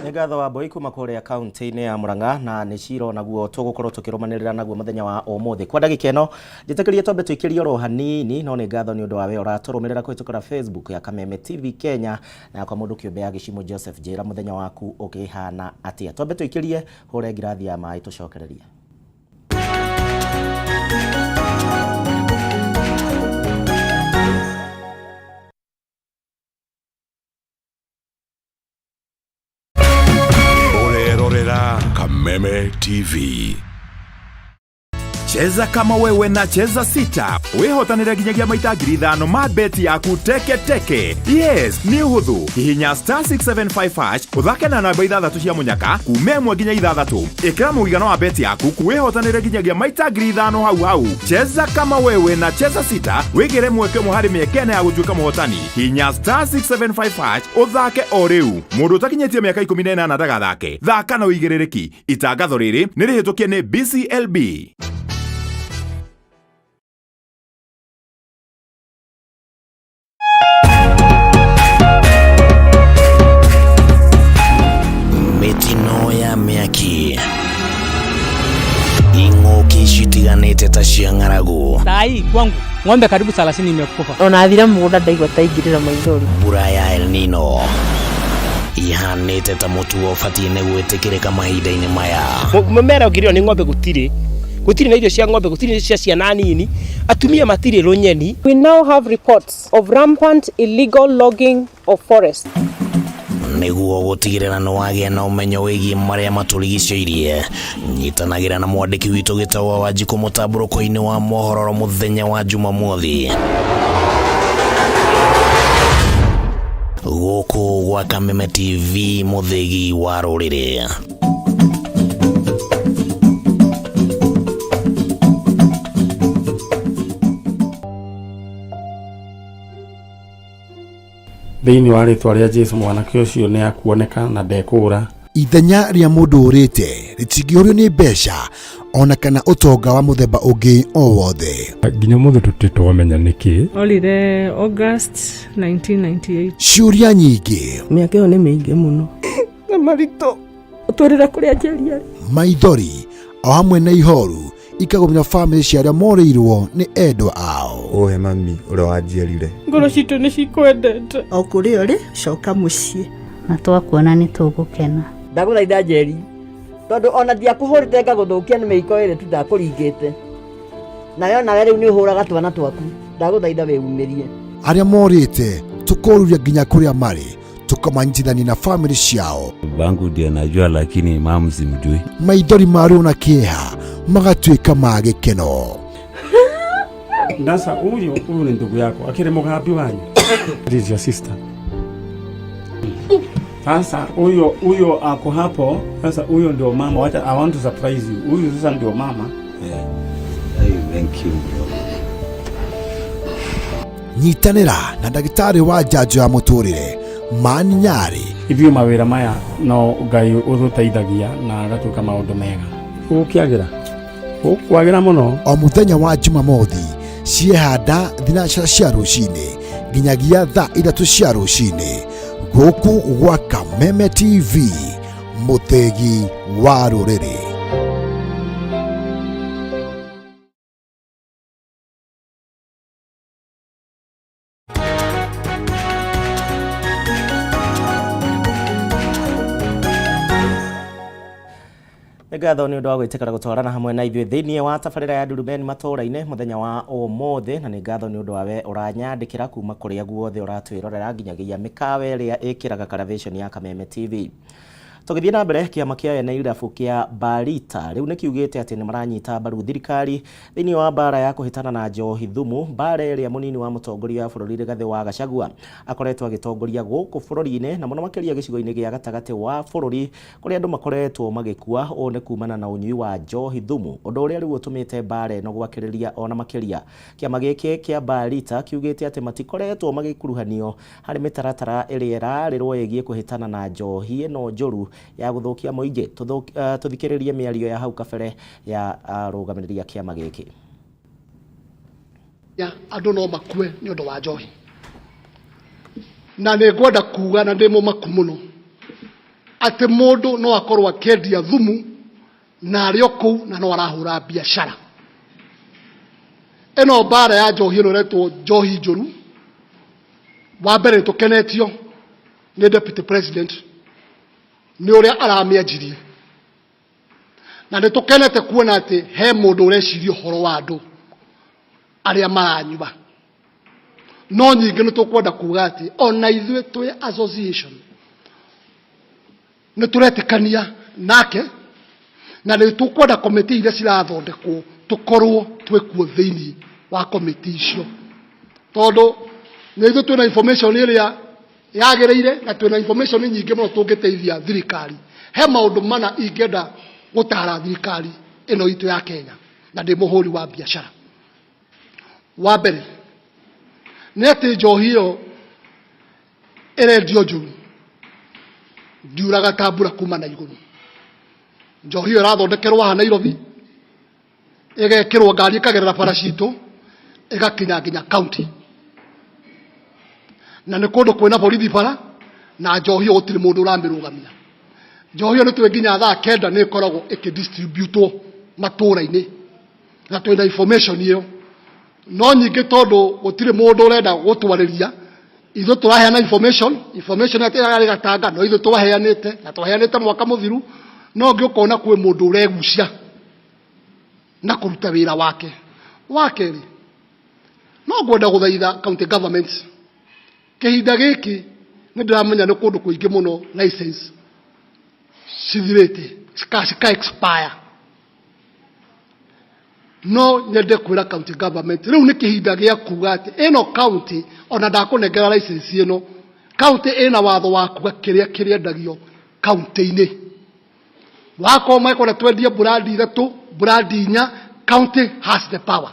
Nĩ ngatho Wambui kuma kũrĩa kaunti-inĩ ya Murang'a, na nĩ cira onaguo tũgũkorwo tũkĩrũmanĩrĩra naguo mũthenya wa ũmũthĩ. Kwa ndagĩka ĩno njĩtĩkĩrie twambe tũikĩrie oro hanini, no nĩ ngatho nĩ ũndũ wa we ũratũrũmĩrĩra kũhĩtũkĩra Facebook ya Kameme TV Kenya na kwa mũndũ kĩũmbe ya Gĩcimũ Joseph. Njĩra mũthenya waku ũkĩhana atĩa. Twambe tũikĩrie, hũre ngirathi ya maĩ tũcokererie. Ũrerorera Kameme TV. Cheza kama wewe na Cheza Sita wihotanire nginyagia maita 5,000 ma beti yaku teke teke. Yes, nĩ ũhũthũ. Hihinya star 675 hash ũthake na namba 6 cia mũnyaka kuma 1 nginya 6. Ĩkĩra mũigana wa beti yaku wihotanire nginyagia maita 5,000 hau hau. Cheza kama wewe na Cheza Sita wĩgĩre mweke ũmwe harĩ mĩeke ĩna ya gũtuĩka mũhotani. Hihinya star 675 hash ũthake o rĩu. Mũndũ ũtakinyĩtie mĩaka 18 ndagathake. Thaka na ũigĩrĩrĩki. Itangatho rĩrĩ nĩ rĩhĩtũkie nĩ BCLB. Mĩtino ya mĩaki, ing'ũki citiganĩte ta cia ng'aragu, Sai kwangu ng'ombe karibu 30 imekufa. Ona athira mũgũnda ndaigua ta ingĩrĩra maithori. Mbura ya El Nino ihanĩte ta mũtugo ũbatiĩ nĩ gwĩtĩkĩrĩka mahinda-inĩ maya. Mũmera ũngĩrĩo nĩ ng'ombe gũtirĩ, gũtirĩ na irio cia ng'ombe, gũtirĩ cia ciana nini, atumia matirĩ rũnyeni. We now have reports of rampant illegal logging of forests. Nĩguo gũtigĩrĩra nĩ wagĩa na ũmenyo wĩgiĩ marĩa matũrigicĩirie, nyitanagĩra na mwandĩki witũ Gĩtau wa Wanjikũ mũtambũrũko-inĩ wa mohoro mũthenya wa Jumamothi. Gũkũ gwa Kameme TV, mũthĩgi wa rũrĩrĩ. Thĩinĩ wa rĩtwa rĩa Jesu mwanake ũcio nĩ akuoneka na ndekũũra. Ithenya rĩa mũndũ ũrĩte rĩtingĩũrio nĩ mbeca ona kana ũtonga wa mũthemba ũngĩ o wothe. Nginya ũmũthĩ tũtirĩ twamenya nĩkĩ. Orire August 1998. Ciũria nyingĩ. Mĩaka ĩyo nĩ mĩingĩ mũno. Na maritũ. Ũtwĩrĩre kũrĩa Njeri arĩ. Maithori o hamwe na ihoru ikagũmĩra bamĩrĩ cia arĩa morĩirwo nĩ endwa ao. Ũhe mami ũrĩa wanjiarire. Ngoro citũ nĩ cikwendete. O kũrĩa ũrĩ, coka mũciĩ. Na twakuona nĩ tũgũkena. Ndagũthaitha Njeri, tondũ ona ndiakũhũrĩte ngagũthũkia nĩ mĩiko ĩrĩ tu ndakũringĩte. Nawe onawe rĩu nĩ ũhũraga twana twaku. Ndagũthaitha wĩumĩrie. Arĩa morĩte tũkoruria nginya kũrĩa marĩ tũkamanyitithania na bamĩrĩ ciao. Babangu ndiye najua, lakini mamu simjui. Maithori ma ruo na kĩeha magatuĩka ma gĩkeno. Sasa huyu huyu ni ndugu yako, akiri mugambi wanyu. That is your sister. Sasa huyo huyo ako hapo. Sasa huyo ndio mama. Wacha, I want to surprise you. Huyu sasa ndio mama. Yeah. Hey, thank you bro. Nyitanĩra na ndagĩtarĩ wa njanjo ya mũtũrĩre Mani Nyarĩ. Ithuĩ mawĩra maya no Ngai ũtũteithagia na agatuĩka maũndũ mega. Gũkĩagĩra gũkwagĩra mũno. O mũthenya wa Jumamothi ciehanda thinacara cia rũcinĩ nginyagia thaa ithatũ cia rũcinĩ gũkũ gwa Kameme TV, mũthĩgi wa rũrĩrĩ. Nĩ ngatho nĩ ũndũ wa gwĩtĩkĩra gũtwarana hamwe na ithuĩ thĩinĩ wa tabarĩra ya Ndurumeni matũũra-inĩ mũthenya wa ũmũthĩ, na nĩ ngatho nĩ ũndũ wa we ũranyandĩkĩra kuma kũrĩa guothe ũratwĩrorera nginyagia mĩkawa ĩrĩa ĩkĩraga karavĩconi ya Kameme TV. Tũgĩthiĩ na mbere, kĩama kĩa ene irabu kĩa Barita rĩu nĩ kiugĩte atĩ nĩ maranyita mbaru thirikari thĩinĩ wa mbara ya kũhĩtana na njohi thumu, mbara ĩrĩa mũnini wa mũtongoria wa bũrũri Rigathĩ wa Gachagua akoretwo agĩtongoria gũkũ bũrũri-inĩ, na mũno makĩria gĩcigo-inĩ gĩa gatagatĩ wa bũrũri kũrĩa andũ makoretwo magĩkua. Ũũ nĩ kumana na ũnyui wa njohi thumu, ũndũ ũrĩa rĩu ũtũmĩte mbara ĩno gwakĩrĩria ona makĩria. Kĩama gĩkĩ kĩa Barita kiugĩte atĩ matikoretwo magĩkuruhanio harĩ mĩtaratara ĩrĩa ĩrarĩrwo ĩgiĩ kũhĩtana na njohi ĩno njũru ya gũthũkia mũingĩ. Tũthikĩrĩrie mĩario ya hau kabere ya arũgamĩrĩri a kĩama gĩkĩ. Ya andũ no makue nĩ ũndũ wa njohi, na nĩ ngwenda kuga na ndĩ mũmaku mũno atĩ mũndũ no akorwo akĩendia thumu na arĩ o kũu na no arahũra biacara. Ĩno mbara ya njohi ĩno ĩretwo njohi njũru, wa mbere nĩ tũkenetio nĩ deputy president nĩ ũrĩa aramĩanjirie, na nĩ tũkenete kuona atĩ he mũndũ ũreciria ũhoro wa andũ arĩa maranyua. No nyingĩ nĩ tũkwenda kuga atĩ ona ithuĩ twĩ association nĩ tũretĩkania nake, na nĩ tũkwenda komĩtĩ iria cirathondekwo tũkorwo twĩkuo thĩinĩ wa komĩtĩ icio, tondũ nĩ ithuĩ twĩna information ĩrĩa yagĩrĩire na twĩna information nyingĩ mũno tũngĩteithia thirikari. He maũndũ mana ingĩenda gũtara thirikari ĩno itũ ya Kenya, na ndĩ mũhũri wa biacara. Wa mbere nĩ atĩ njohi ĩyo ĩrendio njũru ndiuraga ta mbura kuma na igũrũ. Njohi ĩyo ĩrathondekerwo haha Nairobi, ĩgekĩrwo ngari ĩkagerera bara citũ ĩgakinya nginya county, na nĩ kũndũ kwĩna borithi bara, na njohi ĩyo gũtirĩ mũndũ ũramĩrũgamia. Njohi ĩyo nĩ twĩ nginya thaa kenda nĩ ĩkoragwo ĩkĩdistributwo matũũra-inĩ, na twĩna information ĩyo. No nyingĩ tondũ gũtirĩ mũndũ ũrenda gũtwarĩria, ithuĩ tũraheana information, information atĩ yarĩ gatanga, no ithuĩ twaheanĩte na twaheanĩte mwaka mũthiru, no ngĩ ũkona kwĩ mũndũ ũregucia na kũruta wĩra wake. Wa kerĩ, no ngwenda gũthaitha county governments kĩhinda gĩkĩ nĩ ndĩramenya nĩ kũndũ kũingĩ mũno license cithirĩte cika expire. No nyende kwĩra county government rĩu nĩ kĩhinda gĩa kuga atĩ ĩno county ona ndakũnengera license ĩno, county ĩna watho wa kuga kĩrĩa kĩrĩendagio county-inĩ. Wakorwo mekwenda twendie brandi ithatũ, brandi inya, county has the power.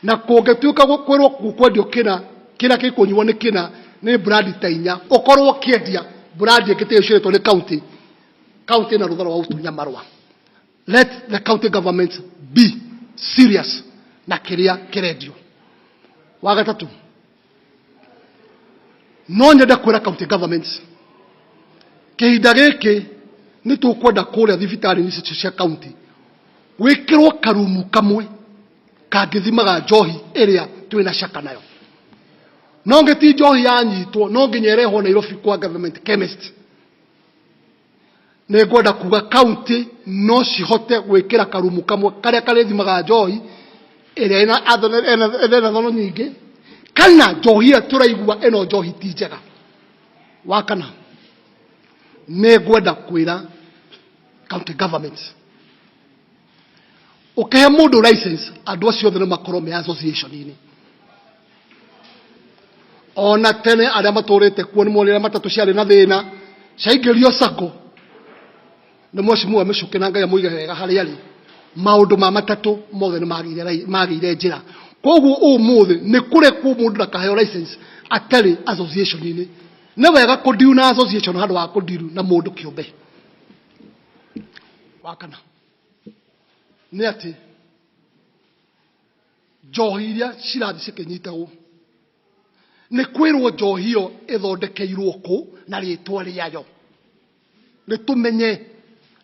Na kũngĩtuĩka kwĩrwo gũkwendio kĩna, kĩrĩa gĩkũnyuo nĩ kĩna nĩ brandi ta inya, ũkorwo ũkĩendia brandi ĩngĩ ta ĩyo ĩciĩrĩtwo nĩ county, county ĩna rũtha rwa gũtunya marũa. Let the county government be serious na kĩrĩa kĩrendio. Wa gatatũ, no nyende kwĩra county government kĩhinda gĩkĩ nĩ tũkwenda kũrĩa thibitarĩ-inĩ citũ cia county Gwĩkĩrwo karumu kamwe kangĩthimaga njohi ĩrĩa twĩna caka nayo. No ngĩ ti njohi yanyitwo, no nginya ĩrehwo Nairobi kwa government chemist. Nĩ ngwenda kuga county no cihote gwĩkĩra karumu kamwe karĩa karĩthimaga njohi ĩrĩa ĩna ethanol nyingĩ, kana njohi ĩrĩa tũraigua ĩno njohi ti njega. Wa kana, nĩ ngwenda kwĩra county government, ũkĩhe mũndũ license, andũ acio othe nĩ makorwo me association-inĩ. Ona tene arĩa matũrĩte kuo nĩ monire matatũ ciarĩ na thĩna, ciaingĩrio sacco nĩ mheshimiwa Mĩcũkĩ na Ngai amũige wega harĩa arĩ, maũndũ ma matatũ mothe nĩ magĩire njĩra. Koguo ũmũthĩ nĩ kũrekwo mũndũ ndakaheo license atarĩ association-inĩ. Nĩ wega kũdeal na association handũ ha kũdeal na mũndũ kĩũmbe. Wa kana nĩ atĩ njohi iria cirathiĩ cikĩnyitagwo nĩ kwĩrwo njohi ĩyo ĩthondekeirwo kũ na rĩtwa rĩayo, nĩ tũmenye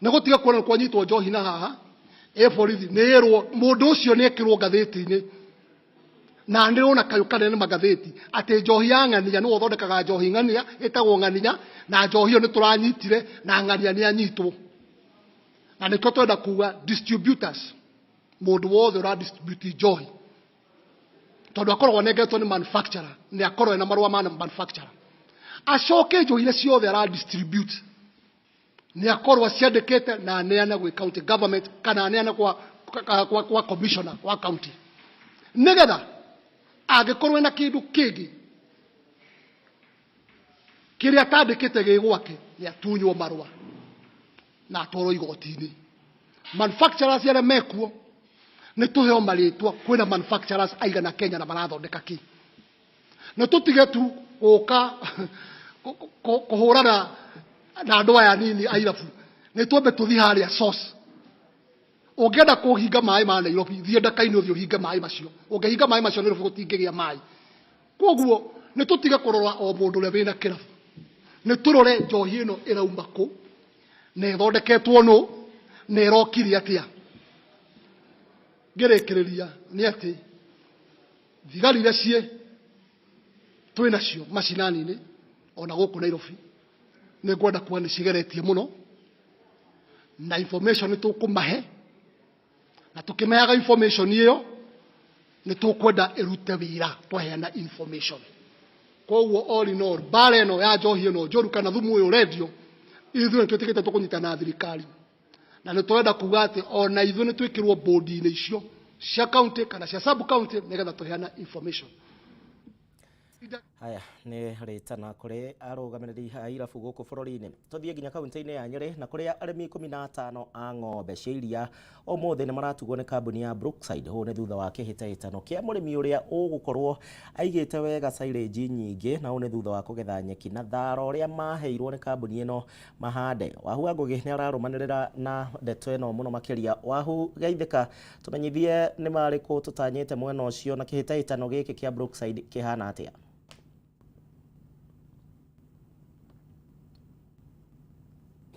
nĩ gũtiga kuona kwanyitwo njohi na haha ĩ borithi nĩ ĩrwo mũndũ ũcio nĩ ekĩrwo ngathĩti-inĩ, na nĩ rona kayũ kanene magathĩti atĩ njohi ya ng'ania nĩwe ũthondekaga njohi ng'ania ĩtagwo ng'ania, na njohi ĩyo nĩ tũranyitire na ng'ania nĩ anyitwo. Na nĩkĩo twenda kuga distributors, mũndũ wothe ũra distribute njohi, tondũ akoragwo anengeretwo nĩ manufacturer, nĩ akorwo ena marũa ma manufacturer, acoke njohi iria ciothe ara distribute nĩ akorwo aciandĩkĩte na aneane gwĩ county government kana aneane kwa commissioner wa county, nĩgetha angĩkorwo ena kĩndũ kĩngĩ kĩrĩa atandĩkĩte gĩ gwake, nĩ atunywo marũa na atwarwo igoti-inĩ. Manufacturers arĩa mekuo nĩ tũheo marĩtwa, kwĩna manufacturers aigana Kenya na marathondeka kĩ, nĩ tũtige tu gũka kũhũrana na andũ aya nini a irabu, nĩ twambe tũthiĩ harĩa source. Ũngĩenda kũhinga maĩ ma Nairobi, thiĩ ndaka-inĩ ũthiĩ ũhinge maĩ macio. Ũngĩhinga maĩ macio, Nairobi gũtingĩgĩa maĩ. Koguo nĩ tũtige kũrora o mũndũ ũrĩa wĩna kĩrabu, nĩ tũrore njohi ĩno ĩrauma kũ na ĩthondeketwo nũ na ĩrokire atĩa. Ngĩrĩkĩrĩria nĩ atĩ thigari iria ciĩ twĩ nacio macinani-inĩ ona gũkũ Nairobi, nĩ ngwenda kuga nĩ cigeretie mũno, na information nĩ tũkũmahe, na tũkĩmaheaga information ĩyo nĩ tũkwenda ĩrute wĩra twaheana information. Koguo all in all, mbara ĩno ya njohi ĩno njũru kana thumu ũyũ ũrendio, ithuĩ nĩ twĩtĩkĩte tũkũnyitana na thirikari, na nĩ tũrenda kuga atĩ ona ithuĩ nĩ twĩkĩrwo bodi-inĩ icio cia county kana cia sub county nĩgetha tũheana information. Haya nĩ rĩtana kũrĩ arũgamĩrĩri a irabu gũkũ bũrũri-inĩ. Tũthiĩ nginya kaunti-inĩ ya Nyĩrĩ, na kũrĩa arĩmi 15 a ng'ombe cia iria ũmũthĩ nĩ maratugwo nĩ kambuni ya Brookside. Ũũ nĩ thutha wa kĩhĩtahĩtano kĩa mũrĩmi ũrĩa ũgũkorwo aigĩte wega silage nyingĩ, na ũũ nĩ thutha wa kũgetha nyeki na thara ũrĩa maheirwo nĩ kambuni ĩno mahande. Wahu wa Ngũgĩ nĩ ararũmanĩrĩra na ndeto ĩno mũno makĩria. Wahu, geithĩka, tũmenyithie nĩ marĩkũ tũtanyĩte mwena ũcio na kĩhĩtahĩtano gĩkĩ kĩa Brookside kĩhana atĩa?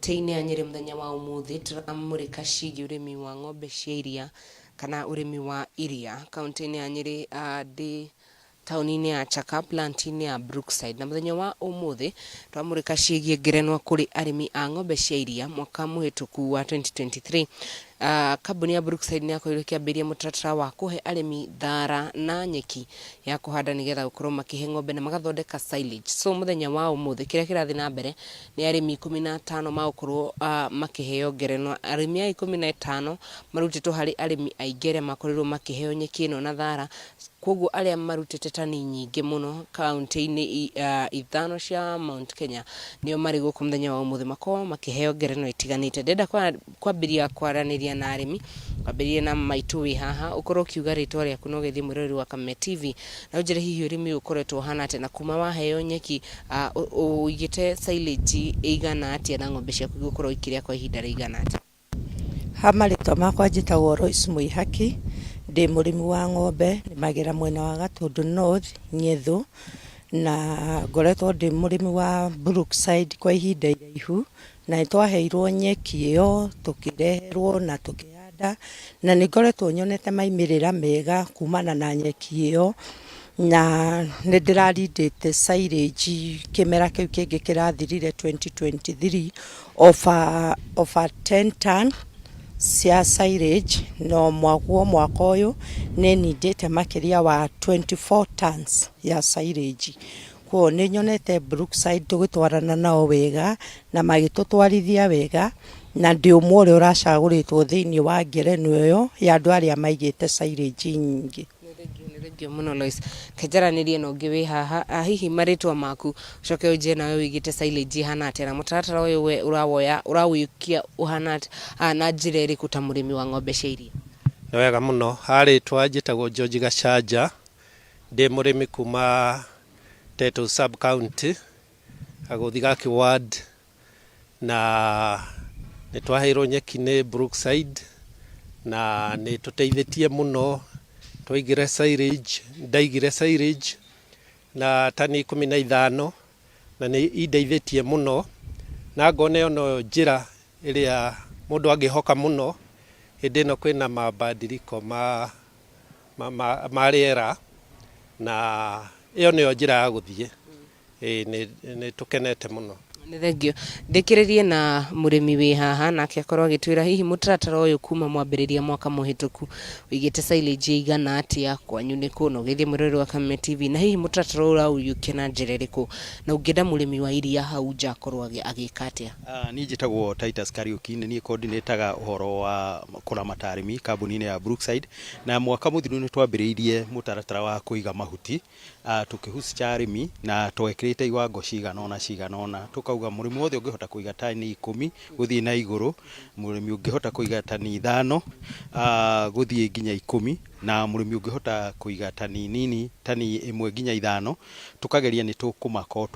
Kaunti-inĩ ya Nyĩrĩ mũthenya wa ũmũthĩ tũramũrĩka ciĩgiĩ ũrĩmi wa ng'ombe cia iria kana ũrĩmi wa iria. Kaunti-inĩ ya Nyĩrĩ ndĩ taũni-inĩ ya Chaka plant-inĩ ya Brookside, na mũthenya wa ũmũthĩ twamũrĩka ciĩgiĩ ngerenwa kũrĩ arĩmi a ng'ombe cia iria. Mwaka mũhĩtũku wa 2023, kambuni ya Brookside nĩ yakorirwo ĩkĩambĩrĩria mũtaratara wa kũhe arĩmi thara na nyeki ya kũhanda nĩgetha gũkorwo makĩhe ng'ombe na magathondeka silage. So mũthenya wa ũmũthĩ kĩrĩa kĩrathiĩ na mbere nĩ arĩmi 15 magũkorwo makĩheo ngerenwa. Arĩmi aya 15 marutĩtwo harĩ arĩmi aingĩ arĩa makorirwo makĩheo nyeki ĩno na thara. Koguo arĩa marutĩte tani nyingĩ mũno kaunti-inĩ ithano cia Mount Kenya nĩo marĩ gũkũ mũthenya wa ũmũthĩ makorwo makĩheo ngerenwa itiganĩte. Ndĩrenda kwambĩrĩria kwaranĩria na arĩmi, kwambĩrĩria na maitũ wĩ haha, ũkorwo ũkiuga rĩtwa rĩaku na ũgeithie mwĩroreri wa Kameme TV, na ũnjĩre hihi ũrĩmi ũyũ ũkoretwo ũhana atĩa na kuma waheo nyeki ũigĩte silage ĩigana atĩa na ng'ombe ciaku igũkorwo ikĩrĩa kwa ihinda rĩigana atĩa? Ha marĩtwa makwa njĩtagwo Lois Mwĩhaki, ndĩ mũrĩmi wa ng'ombe, nĩmagĩra mwena wa Gatũndũ North, Nyethũ, na ngoretwo ndĩ mũrĩmi wa Brookside kwa ihinda iraihu, na nĩ twaheirwo nyeki ĩyo, tũkĩreherwo na tũkĩhanda. Ngĩhanda na nĩ ngoretwo nyonete maimĩrĩra mega kumana na nyeki ĩyo, na nĩ ndĩrarindĩte silage kĩmera kĩu kĩngĩ kĩrathirire 2023 over 10 ton cia silage, no mwaguo mwaka ũyũ nĩ nindĩte makĩria wa 24 tons ya silage. Koguo nĩ nyonete Brookside tũgĩtwarana nao wega na magĩtũtwarithia wega, na ndĩ ũmwe ũrĩa ũracagũrĩtwo thĩinĩ wa ngerenwa ĩyo ya andũ arĩa maigĩte silage nyingĩ. Nĩ thengio mũno Lois. Kenjaranĩrie na ũngĩ wĩ haha, hihi marĩtwa maku ũcoke ũnjĩre nawe wĩigĩte silage ĩhana atĩa, na mũtaratara ũyũ we ũrawoya ũrawĩkia ũhana atĩa na njĩra ĩrĩkũ ta mũrĩmi wa ng'ombe cia iria? Nĩ wega mũno. Harĩtwa njĩtagwo George Gachanja, ndĩ mũrĩmi kuma Tetu sub county, Gũthigaki ward, na nĩ twaheirwo nyeki nĩ Brookside na nĩ tũteithĩtie mũno. Twaigire silage, ndaigire silage na tani 15 na nĩ indeithĩtie mũno, na ngona ĩyo no njĩra ĩrĩa mũndũ angĩhoka mũno hĩndĩ ĩno kwĩna mabadiliko ma rĩera, na ĩyo nĩyo njĩra ya gũthiĩ. Ĩĩ nĩ tũkenete mũno. Nĩ thengio. Ndĩkĩrĩrie na mũrĩmi wĩ haha, nake akorwo agĩtwĩra hihi mũtaratara ũyũ kuma mwambĩrĩria mwaka mũhĩtũku wĩigĩte silage ĩigana atĩa, kwanyu nĩ kũ, na ũgeithie mwĩroreri wa Kameme TV, na hihi mũtaratara ũyũ ũraũiyũkia na njĩra ĩrĩkũ, na ũngĩenda mũrĩmi wa iria hau nja akorwo agĩka atĩa? Niĩ njĩtagwo Titus Kariũki, nĩ niĩ coordinataga ũhoro wa kũramata arĩmi kambuni-inĩ ya Brookside, na mwaka mũthiru nĩ twambĩrĩirie mũtaratara wa kũiga mahuti, tũkĩhucica arĩmi na twekĩrĩte iwango cigana ũna cigana ũna, tũkauga mũrĩmi wothe ũngĩhota kũiga tani 10 gũthiĩ na igũrũ, mũrĩmi ũngĩhota kũiga tani 5 gũthiĩ nginya 10, na mũrĩmi ũngĩhota kũiga tani nini, tani 1 nginya 5, tũkageria nĩ tũkũmakorwo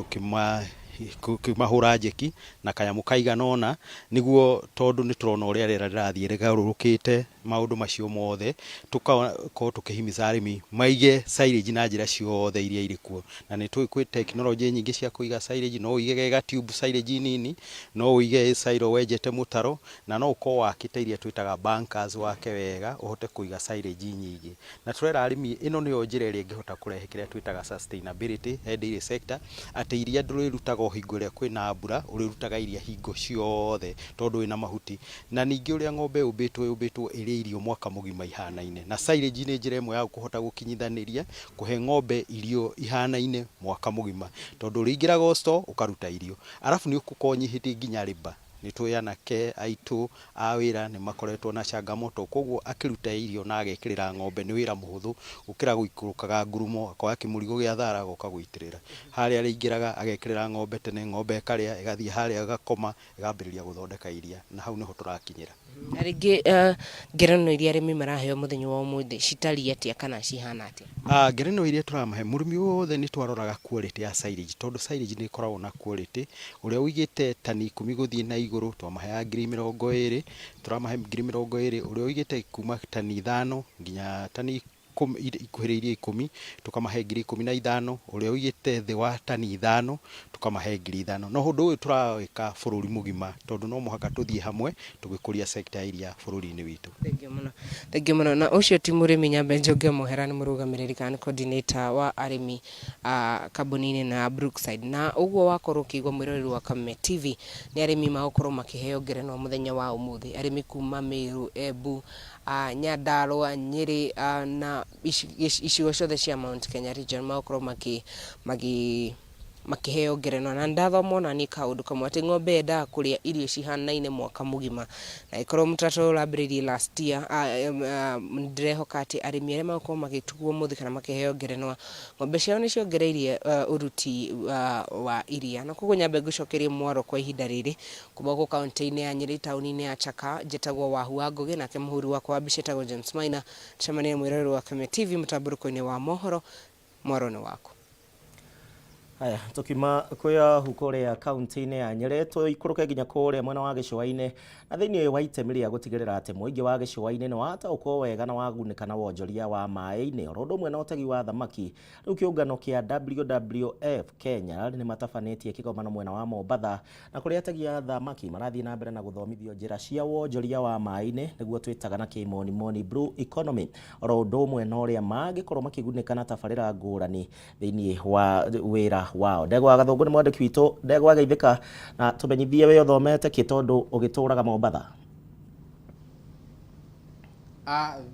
tũkĩmahũra njeki na kanyamũ kaigana ũna, nĩguo tondũ nĩ tũrona ũrĩa rĩera rĩrathiĩ rĩgarũrũkĩte maũndũ macio mothe, tũgakorwo tũkĩhimiza arĩmi maige silage na njĩra ciothe iria irĩ kuo. Na nĩ tũĩ kwĩ tekinoronjĩ nyingĩ cia kũiga silage, no ũige ga tube silage nini, no ũige silo wenjete mũtaro, na no ũkorwo wakĩte iria twĩtaga bunkers wake wega ũhote kũiga silage nyingĩ. Na tũrera arĩmi ĩno nĩyo njĩra ĩrĩa ĩngĩhota kũrehe kĩrĩa twĩtaga sustainability he dairy sector, atĩ iria ndũrĩrutaga o hingo ĩrĩa kwĩna mbura, ũrĩrutaga iria hingo ciothe tondũ wĩna mahuti. Na ningĩ ũrĩa ng'ombe yũmbĩtwo yũmbĩtwo ĩrĩe irio mwaka mũgima ihanaine, na silage nĩ njĩra ĩmwe ya kũhota gũkinyithanĩria kũhe ng'ombe irio ihanaine mwaka mũgima, tondũ ũrĩingĩraga o store ũkaruta irio, arabu nĩ ũgũkorwo ũnyihĩtie nginya labour. Nĩ tũĩ anake aitũ a wĩra nĩ makoretwo na changamoto, koguo akĩruta irio na agekĩrĩra ng'ombe nĩ wĩra mũhũthũ gũkĩra gũikũrũkaga ngurumo akoya kĩmũrigo gĩa thara agoka gũitĩrĩra. Harĩa arĩingĩraga agekĩrĩra ng'ombe tene, ng'ombe ĩkarĩa ĩgathiĩ harĩa ĩgakoma ĩgambĩrĩria gũthondeka iria, na hau nĩho tũrakinyĩra. Na rĩngĩ ngerenwa iria arĩmi maraheo mũthenya wa ũmũthĩ citariĩ atĩa kana cihana atĩa? Ngerenwa iria tũramahe mũrĩmi wothe nĩ twaroraga quality ya silage, tondũ silage nĩ ĩkoragwo na quality. Ũrĩa ũigĩte tani 10 gũthiĩ na igũrũ twamaheaga ngiri 20, tũramahe ngiri 20. Ũrĩa ũigĩte kuma tani 5 nginya tani ikuhĩrĩirie 10 tũkamahe ngiri 15. Ũrĩa ũigĩte thĩ wa tani 5 tũkamahe ngiri 5. No ũndũ ũyũ tũrawĩka bũrũri mũgima, tondũ no mũhaka tũthiĩ hamwe tũgĩkũria sector ya iria bũrũri-inĩ witũ. Thengio mũno, thengio mũno. Na ũcio ti mũrĩmi, nyambe njoke mũhera, nĩ mũrũgamĩrĩri kana nĩ coordinator wa arĩmi kambuni-inĩ ĩno ya Brookside. Na ũguo wakorwo ũkĩigua mwĩroreri wa Kameme TV, nĩ arĩmi magũkorwo makĩheo ngerenwa mũthenya wa ũmũthĩ, arĩmi kuma Meru, Embu, Nyandarua, Nyeri na icigo ciothe cia Mount Kenya region magũkorwo makĩ makĩheo ngerenwa. Na ndathoma ona niĩ kaũndũ kamwe atĩ ng'ombe yendaga kũrĩa irio cihanaine mwaka mũgima, na ĩkorwo mũtaratara ũyũ ũrambĩrĩirie last year, ndĩrehoka atĩ arĩmi arĩa magũkorwo magĩtugwo ũmũthĩ kana makĩheo ngerenwa, ng'ombe ciao nĩ ciongereirie ũruti wa iria. Na koguo nyambe ngũcokerie mwaro kwa ihinda rĩrĩ kuma gũkũ kaunti-inĩ ya Nyĩrĩ, taũni-inĩ ya Chaka. Njĩtagwo Wahu wa Ngũgĩ, nake mũhũri wakwa wa mbica etagwo James Maina. Tũcemanie mwĩroreri wa Kameme TV mũtambũrũko-inĩ wa mohoro. Mwaro nĩ waku. Haya, tukiuma kwĩ kuria kaunti-inĩ ya Nyĩrĩ tũikũrũke nginya kũrĩa mwena wa gĩcũa-inĩ na thĩinĩ wa itemi rĩa gũtigĩrĩra atĩ mũingĩ wa gĩcũa-inĩ nĩ wataũkwo wega na wagunĩka na wonjoria wa maĩ-inĩ oro ũndũ ũmwe na ũtegi wa thamaki. Rĩu kĩũngano kĩa WWF Kenya nĩ matabanĩtie kĩgomano mwena wa Mombatha na kũrĩa ategi a thamaki marathiĩ na mbere na gũthomithio njĩra cia wonjoria wa maĩ-inĩ nĩguo twĩtaga na kĩmonimoni blue economy oro ũndũ ũmwe na ũrĩa mangĩkorwo makĩgunĩka na tabarĩra ngũrani thĩinĩ wa wĩra wao. Ndegwa Gathũngũ nĩ mwandĩki witũ. Ndegwa, geithĩka na tũmenyithie we ũthomete kĩ tondũ ũgĩtũraga Mombatha.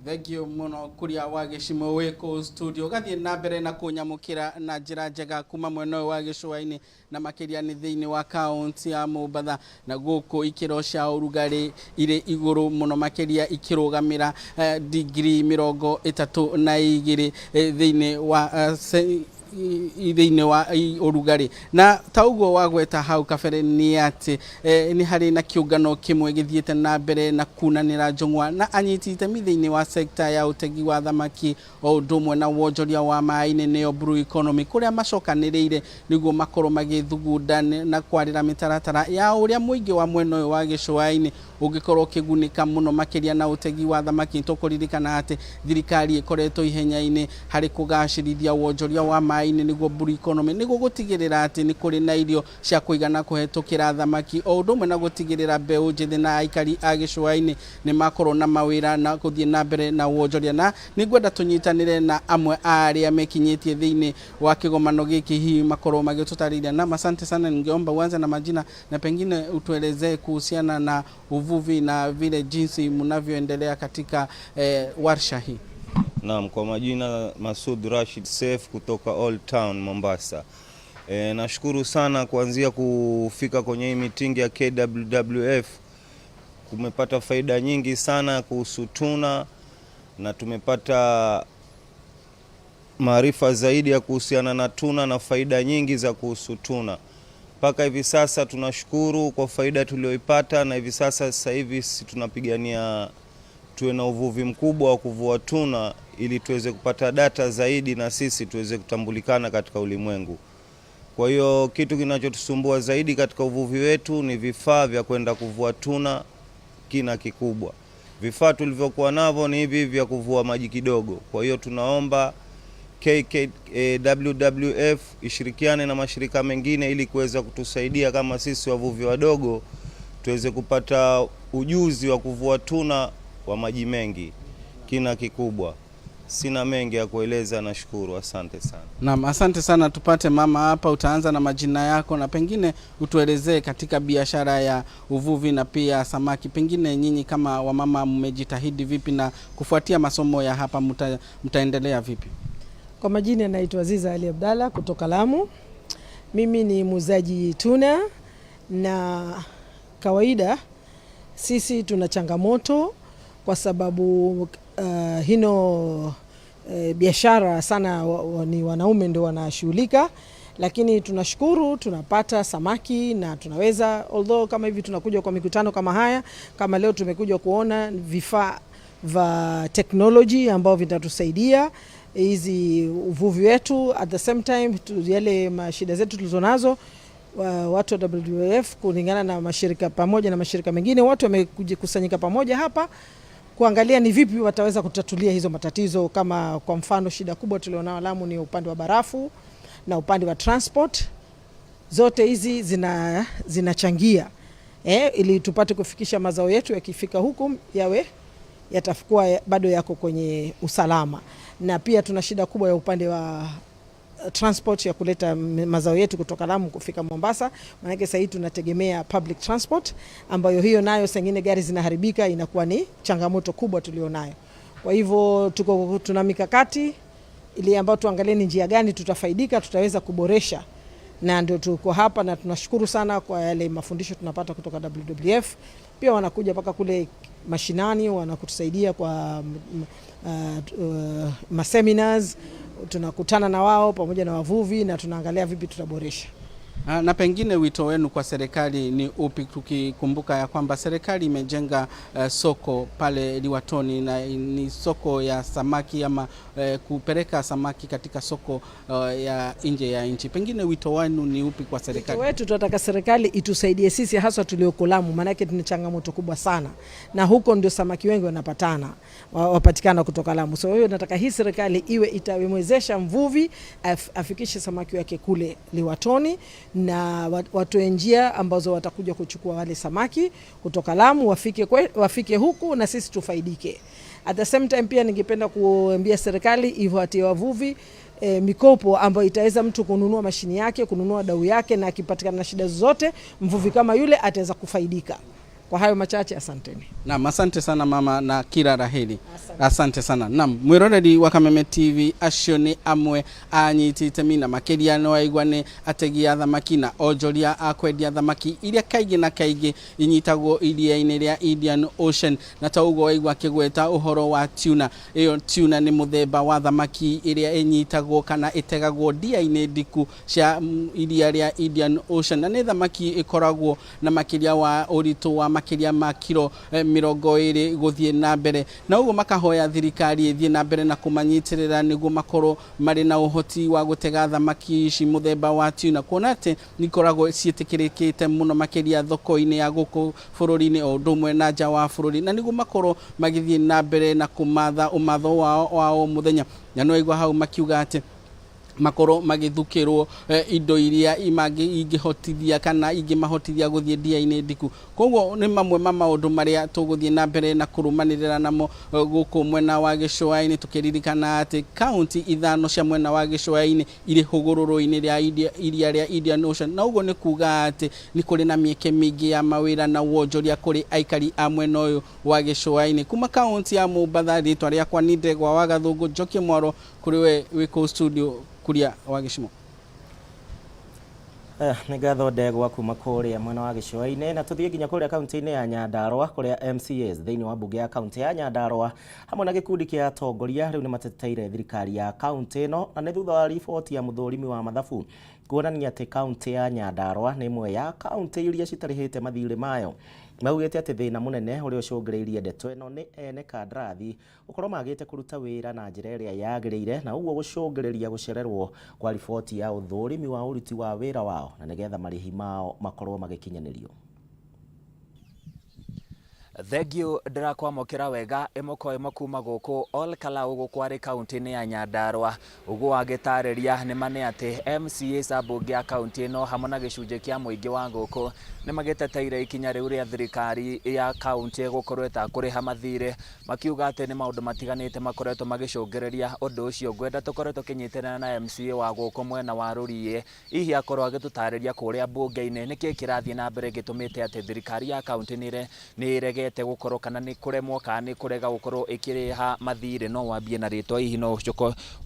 Thank you muno kuria wa gĩcimo wĩ kũu studio gathiĩ na mbere na kũnyamũkĩra na njĩra njega kuma mwena ũyũ wa gĩcũa-inĩ na makĩria nĩ thĩinĩ wa kaunti ya Mombatha na gũkũ ikĩro cia ũrugarĩ irĩ igũrũ mũno makĩria ikĩrũgamĩra digiri 32 thĩinĩ wa thĩinĩ wa ũrugarĩ. Na ta ũguo wagweta hau kabere nĩ atĩ nĩ harĩ na kĩũngano kĩmwe gĩthiĩte na mbere na kunanĩra njũng'wa na anyiti itemi thĩinĩ wa sekta ya ũtegi wa thamaki o ũndũ ũmwe na wonjoria wa maĩ-inĩ nĩyo blue economy, kũrĩa macokanĩrĩire nĩguo makorwo magĩthugunda na kwarĩra mĩtaratara ya ũrĩa mũingĩ wa mwena ũyũ wa gĩcũa-inĩ ũngĩkorwo ũkĩgunĩka mũno makĩria na ũtegi wa thamaki. Tũkũririkana atĩ thirikari ĩkoretwo ihenya-inĩ harĩ kũgacĩrithia wonjoria wa maĩ-inĩ nĩguo blue economy, nĩguo gũtigĩrĩra atĩ nĩ kũrĩ na irio cia kũigana kũhetũkĩra thamaki o ũndũ ũmwe na gũtigĩrĩra mbeũ njĩthĩ na aikari a gĩcũa-inĩ nĩ makorwo na mawĩra na gũthiĩ na mbere na wonjoria. Na nĩngwenda tũnyitanĩre na amwe a arĩa mekinyĩtie thĩinĩ wa kĩgomano gĩkĩ hihi makorwo magĩtũtarĩria. Na asante sana, ningeomba uanze na majina na pengine utuelezee kuhusiana na uvuvi na vile jinsi mnavyoendelea katika warsha hii. Naam, kwa majina Masud Rashid Saif kutoka Old Town Mombasa. Nashukuru sana kuanzia kufika kwenye hii meeting ya KWWF. Kumepata faida nyingi sana kuhusu tuna na tumepata maarifa zaidi ya kuhusiana na tuna na faida nyingi za kuhusu tuna. Mpaka hivi sasa tunashukuru kwa faida tulioipata, na hivi sasa hivi tunapigania tuwe na uvuvi mkubwa wa kuvua tuna ili tuweze kupata data zaidi na sisi tuweze kutambulikana katika ulimwengu. Kwa hiyo kitu kinachotusumbua zaidi katika uvuvi wetu ni vifaa vya kwenda kuvua tuna kina kikubwa. Vifaa tulivyokuwa navyo ni hivi vya kuvua maji kidogo. Kwa hiyo tunaomba WWF ishirikiane na mashirika mengine ili kuweza kutusaidia kama sisi wavuvi wadogo tuweze kupata ujuzi wa kuvua tuna wa maji mengi kina kikubwa. Sina mengi ya kueleza, nashukuru, asante sana. Naam, asante sana. Tupate mama hapa, utaanza na majina yako na pengine utuelezee katika biashara ya uvuvi na pia samaki, pengine nyinyi kama wamama mmejitahidi vipi na kufuatia masomo ya hapa mtaendelea vipi? Kwa majina naitwa Aziza Ali Abdalla kutoka Lamu. Mimi ni muuzaji tuna, na kawaida sisi tuna changamoto kwa sababu hino biashara sana ni wanaume ndio wanashughulika, lakini tunashukuru tunapata samaki na tunaweza, although kama hivi tunakuja kwa mikutano kama haya, kama leo tumekuja kuona vifaa vya technology ambao vitatusaidia hizi uvuvi wetu, at the same time yale mashida zetu tulizonazo watu wa WWF kulingana na mashirika pamoja na mashirika mengine, watu wamekusanyika pamoja hapa kuangalia ni vipi wataweza kutatulia hizo matatizo. Kama kwa mfano shida kubwa tulionao Lamu ni upande wa barafu na upande wa transport. Zote hizi zinachangia ili tupate kufikisha mazao yetu yakifika huku yawe yatakuwa bado yako kwenye usalama. Na pia tuna shida kubwa ya upande wa transport ya kuleta mazao yetu kutoka Lamu kufika Mombasa. Maana sasa hivi tunategemea public transport, ambayo hiyo nayo saa nyingine gari zinaharibika, inakuwa ni changamoto kubwa tulionayo. Kwa hivyo tuna mikakati ili ambayo tuangalie ni njia gani tutafaidika, tutaweza kuboresha, na ndio tuko hapa na tunashukuru sana kwa yale mafundisho tunapata kutoka WWF. Pia wanakuja mpaka kule mashinani wanakutusaidia kwa maseminars, tunakutana na wao pamoja na wavuvi na tunaangalia vipi tutaboresha. Na pengine wito wenu kwa serikali ni upi, tukikumbuka ya kwamba serikali imejenga soko pale Liwatoni na ni soko ya samaki ama kupeleka samaki katika soko ya nje ya nchi. Pengine wito wenu ni upi kwa serikali? Wito wetu tunataka serikali itusaidie sisi haswa tulioko Lamu, maanake tuna changamoto kubwa sana, na huko ndio samaki wengi wanapatana wapatikana kutoka Lamu. So hiyo nataka hii serikali iwe itawezesha mvuvi afikishe samaki wake kule Liwatoni, na watoe njia ambazo watakuja kuchukua wale samaki kutoka Lamu wafike huku na sisi tufaidike. At the same time pia ningependa kuambia serikali iwatie wavuvi mikopo ambayo itaweza mtu kununua mashini yake, kununua dau yake, na akipatikana na shida zozote mvuvi kama yule ataweza kufaidika. Kwa hayo machache, asanteni. Naam, asante sana mama na kila raheli. Asante sana. Naam, mwiroreri wa Kameme TV, acio nĩ amwe anyiti itemi na makĩria nĩ waigua nĩ ategi a thamaki na onjoria a kwendia thamaki iria kaingĩ na kaingĩ inyitagwo iria-inĩ rĩa Indian Ocean, na ta ũguo waigua akĩgweta ũhoro wa tuna. Ĩyo tuna nĩ mũthemba wa thamaki ĩrĩa ĩnyitagwo kana ĩtegagwo ndia-inĩ ndiku cia iria rĩa Indian Ocean, na nĩ thamaki ĩkoragwo na makĩria wa ũritũ wa makĩria ma kiro 20 gũthiĩ na mbere, na ũguo makahoya thirikari ĩthiĩ na mbere na kũmanyitĩrĩra nĩguo makorwo marĩ na ũhoti wa gũtega thamaki ici mũthemba wa tuna, kuona atĩ nĩikoragwo ciĩtĩkĩrĩkĩte mũno makĩria thoko-inĩ ya gũkũ bũrũri-inĩ o ũndũ ũmwe na nja wa bũrũri, na nĩguo makorwo magĩthiĩ na mbere na kũmatha ũmatho wao wa o mũthenya. Na nĩ waigua hau makiuga atĩ makorwo magĩthukĩrwo indo iria ingĩhotithia kana ingĩmahotithia gũthiĩ ndia-inĩ ndiku. Koguo nĩ mamwe ma maũndũ marĩa tũgũthiĩ na mbere na kũrũmanĩrĩra namo gũkũ mwena wa gĩcũa-inĩ, tũkĩririkana atĩ kaunti 5 cia mwena wa gĩcũa-inĩ irĩ hũgũrũrũ-inĩ rĩa iria rĩa Indian Ocean, na ũguo nĩ kuga atĩ nĩ kũrĩ na mĩeke mĩingĩ ya mawĩra na wonjoria kũrĩ aikari a mwena ũyũ wa gĩcũa-inĩ. Kuma kaunti ya Mombatha, rĩtwa rĩakwa nĩ Ndegwa wa Gathũngũ, Njoki Mwaro, kũrĩ we wĩ kũu studio Kuria wa Gĩcimo. Nĩ ngatho Ndegwa kuma kũrĩa mwena wa gĩcũa-inĩ, na tũthiĩ nginya kũrĩa kaunti-inĩ ya Nyandarũa kũrĩa MCAs thĩinĩ wa mbunge ya kaunti ya Nyandarũa hamwe na gĩkundi kĩa atongoria rĩu nĩ mateteire thirikari ya kaunti ĩno, na nĩ thutha wa riboti ya mũthũrimi wa mathabu kuonania atĩ kaunti ya Nyandarũa nĩ ĩmwe ya kaunti iria citarĩhĩte mathirĩ mayo. Maugĩte atĩ thĩna mũnene ũrĩa ũcũngĩrĩirie ndeto ĩno nĩ ene kandarathi gũkorwo magĩte kũruta wĩra na njĩra ĩrĩa yagĩrĩire, na ũguo gũcũngĩrĩria gũcererwo kwa riboti ya ũthũrimi wa ũruti wa wĩra wao, na nĩgetha marĩhi mao makorwo magĩkinyanĩrio. Thengiũ ndĩrakwamũkĩra wega ĩmwe kwa ĩmwe kuma gũkũ Ol Kalou gũkũ arĩ kaunti-inĩ ya Nyandarũa. Ũguo wagĩtarĩria nĩ ma nĩ atĩ MCAs a mbunge ya kaunti ĩno hamwe na gĩcunjĩ kĩa mũingĩ wa gũkũ nĩ magĩteteire ikinya rĩu rĩa thirikari ya kaunti gũkorwo ĩtakũrĩha mathirĩ, makiuga atĩ nĩ maũndũ matiganĩte makoretwo magĩcũngĩrĩria ũndũ ũcio. Ngwenda tũkorwo tũkĩnyitĩrĩra na MCA wa gũkũ mwena wa Rũriĩ, hihi akorwo agĩtũtarĩria kũrĩa mbunge-inĩ nĩkĩ kĩrathiĩ na mbere gĩtũmĩte atĩ thirikari ya kaunti nĩ ĩregete gũkorwo kana nĩ kũremwo kana nĩ kũrega gũkorwo ĩkĩrĩha mathirĩ. No wambie na rĩtwa hihi no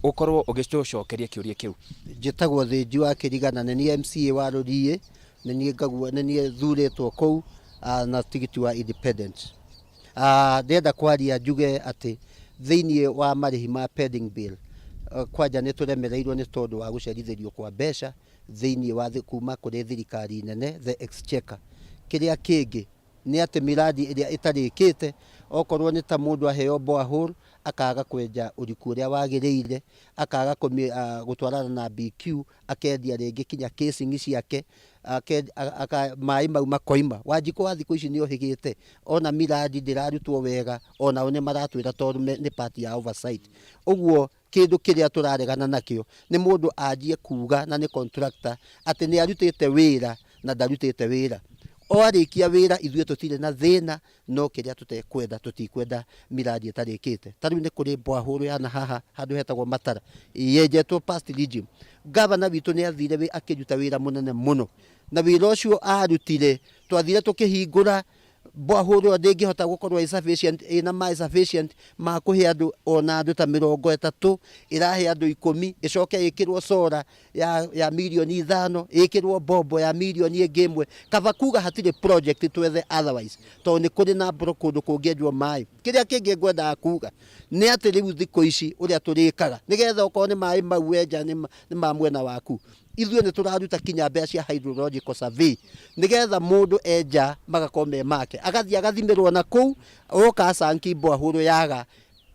ũkorwo ũgĩtũcokeria kĩũria kĩu. Njĩtagwo Thĩnji wa Kĩrigana, nĩ niĩ MCA wa Rũriĩ, nĩ niĩ ngagua, nĩ niĩ thurĩtwo kũu na tigiti wa independent. Ndĩrenda kwaria njuge atĩ thĩinĩ wa marĩhi ma pending bill, kwanja nĩ tũremereirwo nĩ tondũ wa gũcerithĩrio kwa mbeca thĩinĩ wa kuma kũrĩ thirikari nene, the exchequer. Kĩrĩa kĩngĩ nĩ atĩ miradi ĩrĩa ĩtarĩkĩte, okorwo nĩ ta mũndũ aheo borehole akaga kwenja ũriku ũrĩa wagĩrĩire, akaga gũtwarana na BQ, akendia rĩngĩ kinya casing ciake, maĩ mau makoima. Wanjikũ wa thikũ ici nĩ ohĩgĩte, ona miradi ndĩrarutwo wega, onao nĩ maratwĩra tondũ nĩ part ya oversight. Ũguo kĩndũ kĩrĩa tũraregana nakĩo nĩ mũndũ anjie kuga na nĩ contractor atĩ nĩ arutĩte wĩra na ndarutĩte wĩra. O arĩkia wĩra ithuĩ tũtirĩ na thĩna, no kĩrĩa tũtekwenda, tũtikwenda miradi ĩtarĩkĩte. Ta rĩu nĩ kũrĩ borehole ya na haha handũ hetagwo Matara, yenjetwo past regime. Gavana witũ nĩ athire akĩruta wĩra mũnene mũno, na wĩra ũcio arutire twathire tũkĩhingũra borehole ĩyo ndĩngĩhota gũkorwo ĩ sufficient, ĩna maĩ sufficient ma kũhe andũ ona andũ ta 30, ĩrahe andũ 10, ĩcoke ĩkĩrwo solar ya mirioni 5, ĩkĩrwo bombo ya mirioni ĩngĩ 1. Kaba kuga hatirĩ project twethe otherwise, tondũ nĩ kũrĩ na mbura kũndũ kũngĩenjwo maĩ. Kĩrĩa kĩngĩ ngwendaga kuga nĩ atĩ rĩu thikũ ici ũrĩa tũrĩkaga nĩgetha okorwo nĩ maĩ mau wenja nĩ ma mwena waku, Ithuĩ nĩ tũraruta kinya mbeca cia hydrological survey nĩgetha mũndũ enja magakorwo me make, agathiĩ agathimĩrwo na kũu oka acanki borehole yaga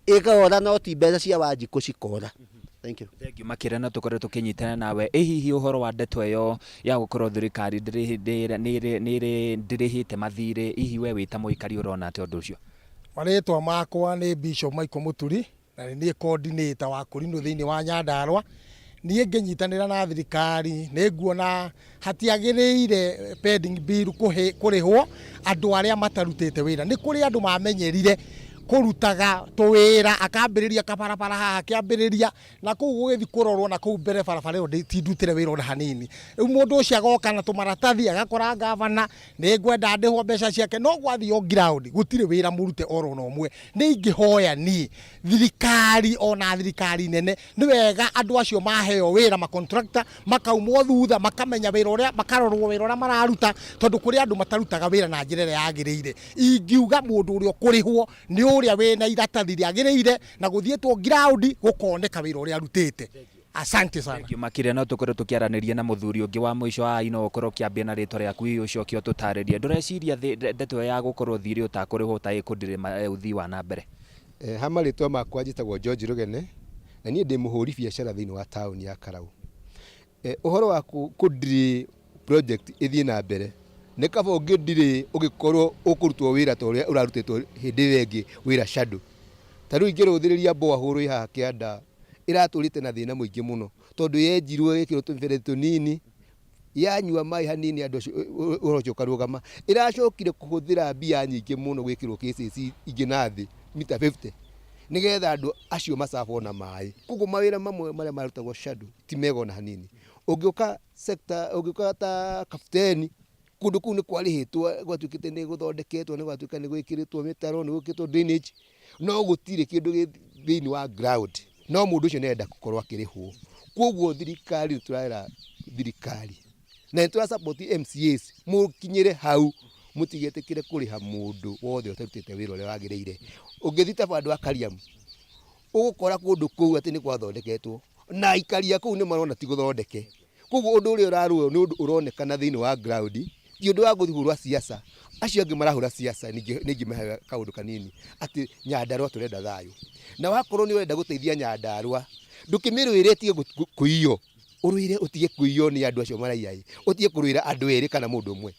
ĩkora, no ti mbeca cia Wanjikũ cikora. Thank you. Thank you makĩria na tũkorwo tũkĩnyitana nawe. Ĩ hihi ũhoro wa ndeto ĩyo ya gũkorwo thirikari ndĩrĩhĩte mathirĩ, hihi we wĩ ta mũikari ũrona atĩa ũndũ ũcio? Marĩtwa makwa nĩ Bishop Michael Mũturi na nĩ niĩ coordinator wa Kũrinũ thĩinĩ wa Nyandarua. Niĩ ngĩnyitanĩra na thirikari nĩ nguona hatiagĩrĩire pending bill kũrĩhwo andũ arĩa matarutĩte wĩra. Nĩ kũrĩ andũ mamenyerire kũrutaga tũwĩra, akambĩrĩria kabarabara haha akĩambĩrĩria na kũu gũgĩthiĩ kũrorwo na kũu mbere barabara ĩyo ti ndutĩre wĩra ona hanini. Rĩu mũndũ ũcio agoka na tũmaratathi agakora gavana nĩ ngwenda ndĩhwo mbeca ciake, no gwathio ground gũtirĩ wĩra mũrute oro na ũmwe. Nĩ ingĩhoya niĩ thirikari ona thirikari nene nĩ wega andũ acio maheo wĩra ma contractor makaumwo thutha makamenya wĩra ũrĩa makarorwo wĩra ũrĩa mararuta, tondũ kũrĩ andũ matarutaga wĩra na njĩra ĩrĩa yagĩrĩire. Ingiuga mũndũ ũrĩa ũkũrĩhwo nĩ ũrĩa wĩna iratathi rĩagĩrĩire na gũthiĩtwo ground gũkoneka wĩra ũrĩa arutĩte. Asante sana. Thank you makĩria no tũkorwo tũkĩaranĩria na mũthuri ũngĩ wa mũico haha no ũkorwo ũkĩambia na rĩtwa rĩaku hihi ũcoke ũtũtarĩrie ndũreciria ndeto ĩyo ya gũkorwo thirĩ ũtakũrĩhwo ta ĩkũndirĩ ũthii wa na mbere? Ha marĩtwa makwa njĩtagwo George Rũgene na niĩ ndĩ mũhũri biacara thĩinĩ wa taũni ya Karau. Ũhoro wa kũ delay project ĩthiĩ na mbere nĩ kaba ũngĩ delay ũgĩkorwo ũkũrutwo wĩra ta ũrĩa ũrarutĩtwo hĩndĩ ĩrĩa ĩngĩ wĩra shadow. Ta rĩu ingĩrũthĩrĩria borehole ĩ haha kĩanda ĩratũrĩte na thĩna mũingĩ mũno tondũ yenjirwo ĩgĩkĩrwo tũmĩberethi tũnini yanyua maĩ hanini andũ acio ũhoro ũcio ũkarũgama. Ĩracokire kũhũthĩra mbia nyingĩ mũno gwĩkĩrwo cases ingĩ na thĩ mita 50 nĩgetha andũ acio macabwo na maĩ. Koguo mawĩra mamwe marĩa marutagwo shadow ti mega ona hanini. Ũngĩũka sector ũngĩũka ta Kapteni kũndũ kũu nĩ kwarĩhĩtwo gwatuĩkĩte nĩ gũthondeketwo nĩ gwatuĩka nĩ gwĩkĩrĩtwo mĩtaro nĩ gwĩkĩrĩtwo drainage no gũtirĩ kĩndũ gĩ thĩinĩ wa ground no mũndũ ũcio nĩ arenda gũkorwo akĩrĩhwo. Koguo thirikari nĩ tũrera thirikari na nĩ tũra support MCAs mũkinyĩre hau mũtigetĩkĩre kũrĩha mũndũ wothe ũtarutĩte wĩra ũrĩa wagĩrĩire. Ũngĩthiĩ ta handũ ha Kariamu ũgũkora kũndũ kũu atĩ nĩ gwathondeketwo na aikari a kũu nĩ marona ti gũthondeke. Koguo ũndũ ũrĩa ũrarũo nĩ ũndũ ũronekana thĩinĩ wa ground ti ũndũ wa kũhũra siasa. Acio angĩ marahũra siasa ningĩ ingĩmahe kaũndũ kanini atĩ Nyandarua tũrenda thayũ. Na wakorwo nĩ ũrenda gũteithia Nyandarua ndũkĩmĩrũĩre ĩtige kũiywo, ũrũĩre ũtige kũiywo nĩ andũ acio maraiya ĩ, ũtige kũrũĩra andũ erĩ kana mũndũ ũmwe.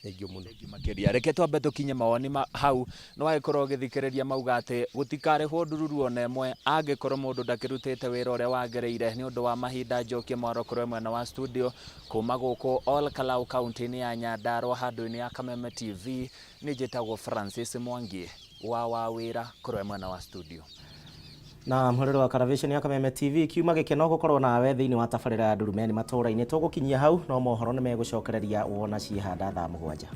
Thengiũ mũno. Thengiũ makĩria. Reke twambe tũkinye mawoni ma hau nĩ wagĩkorwo ũgĩthikĩrĩria mauga atĩ gũtikarĩhwo ndururu ona ĩmwe angĩkorwo mũndũ ndakĩrutĩte wĩra ũrĩa wagĩrĩire. Nĩ ũndũ wa mahinda njokie mwaro kũrĩ mwena wa studio kuma gũkũ Ol Kalou kaunti-inĩ ya Nyandarua handũ-inĩ ya Kameme TV. Niĩ njĩtagwo Francis Mwangi wa Wawĩra kũrĩ mwena wa studio. Na mũrĩro wa Karavĩceni ya Kameme TV kiuma gĩkeno gũkorwo nawe thĩinĩ wa tabarĩra ya Ndurumeni matũũra-inĩ. Tũgũkinyia hau no mohoro nĩ megũcokereria wona ciĩhanda thaa 7.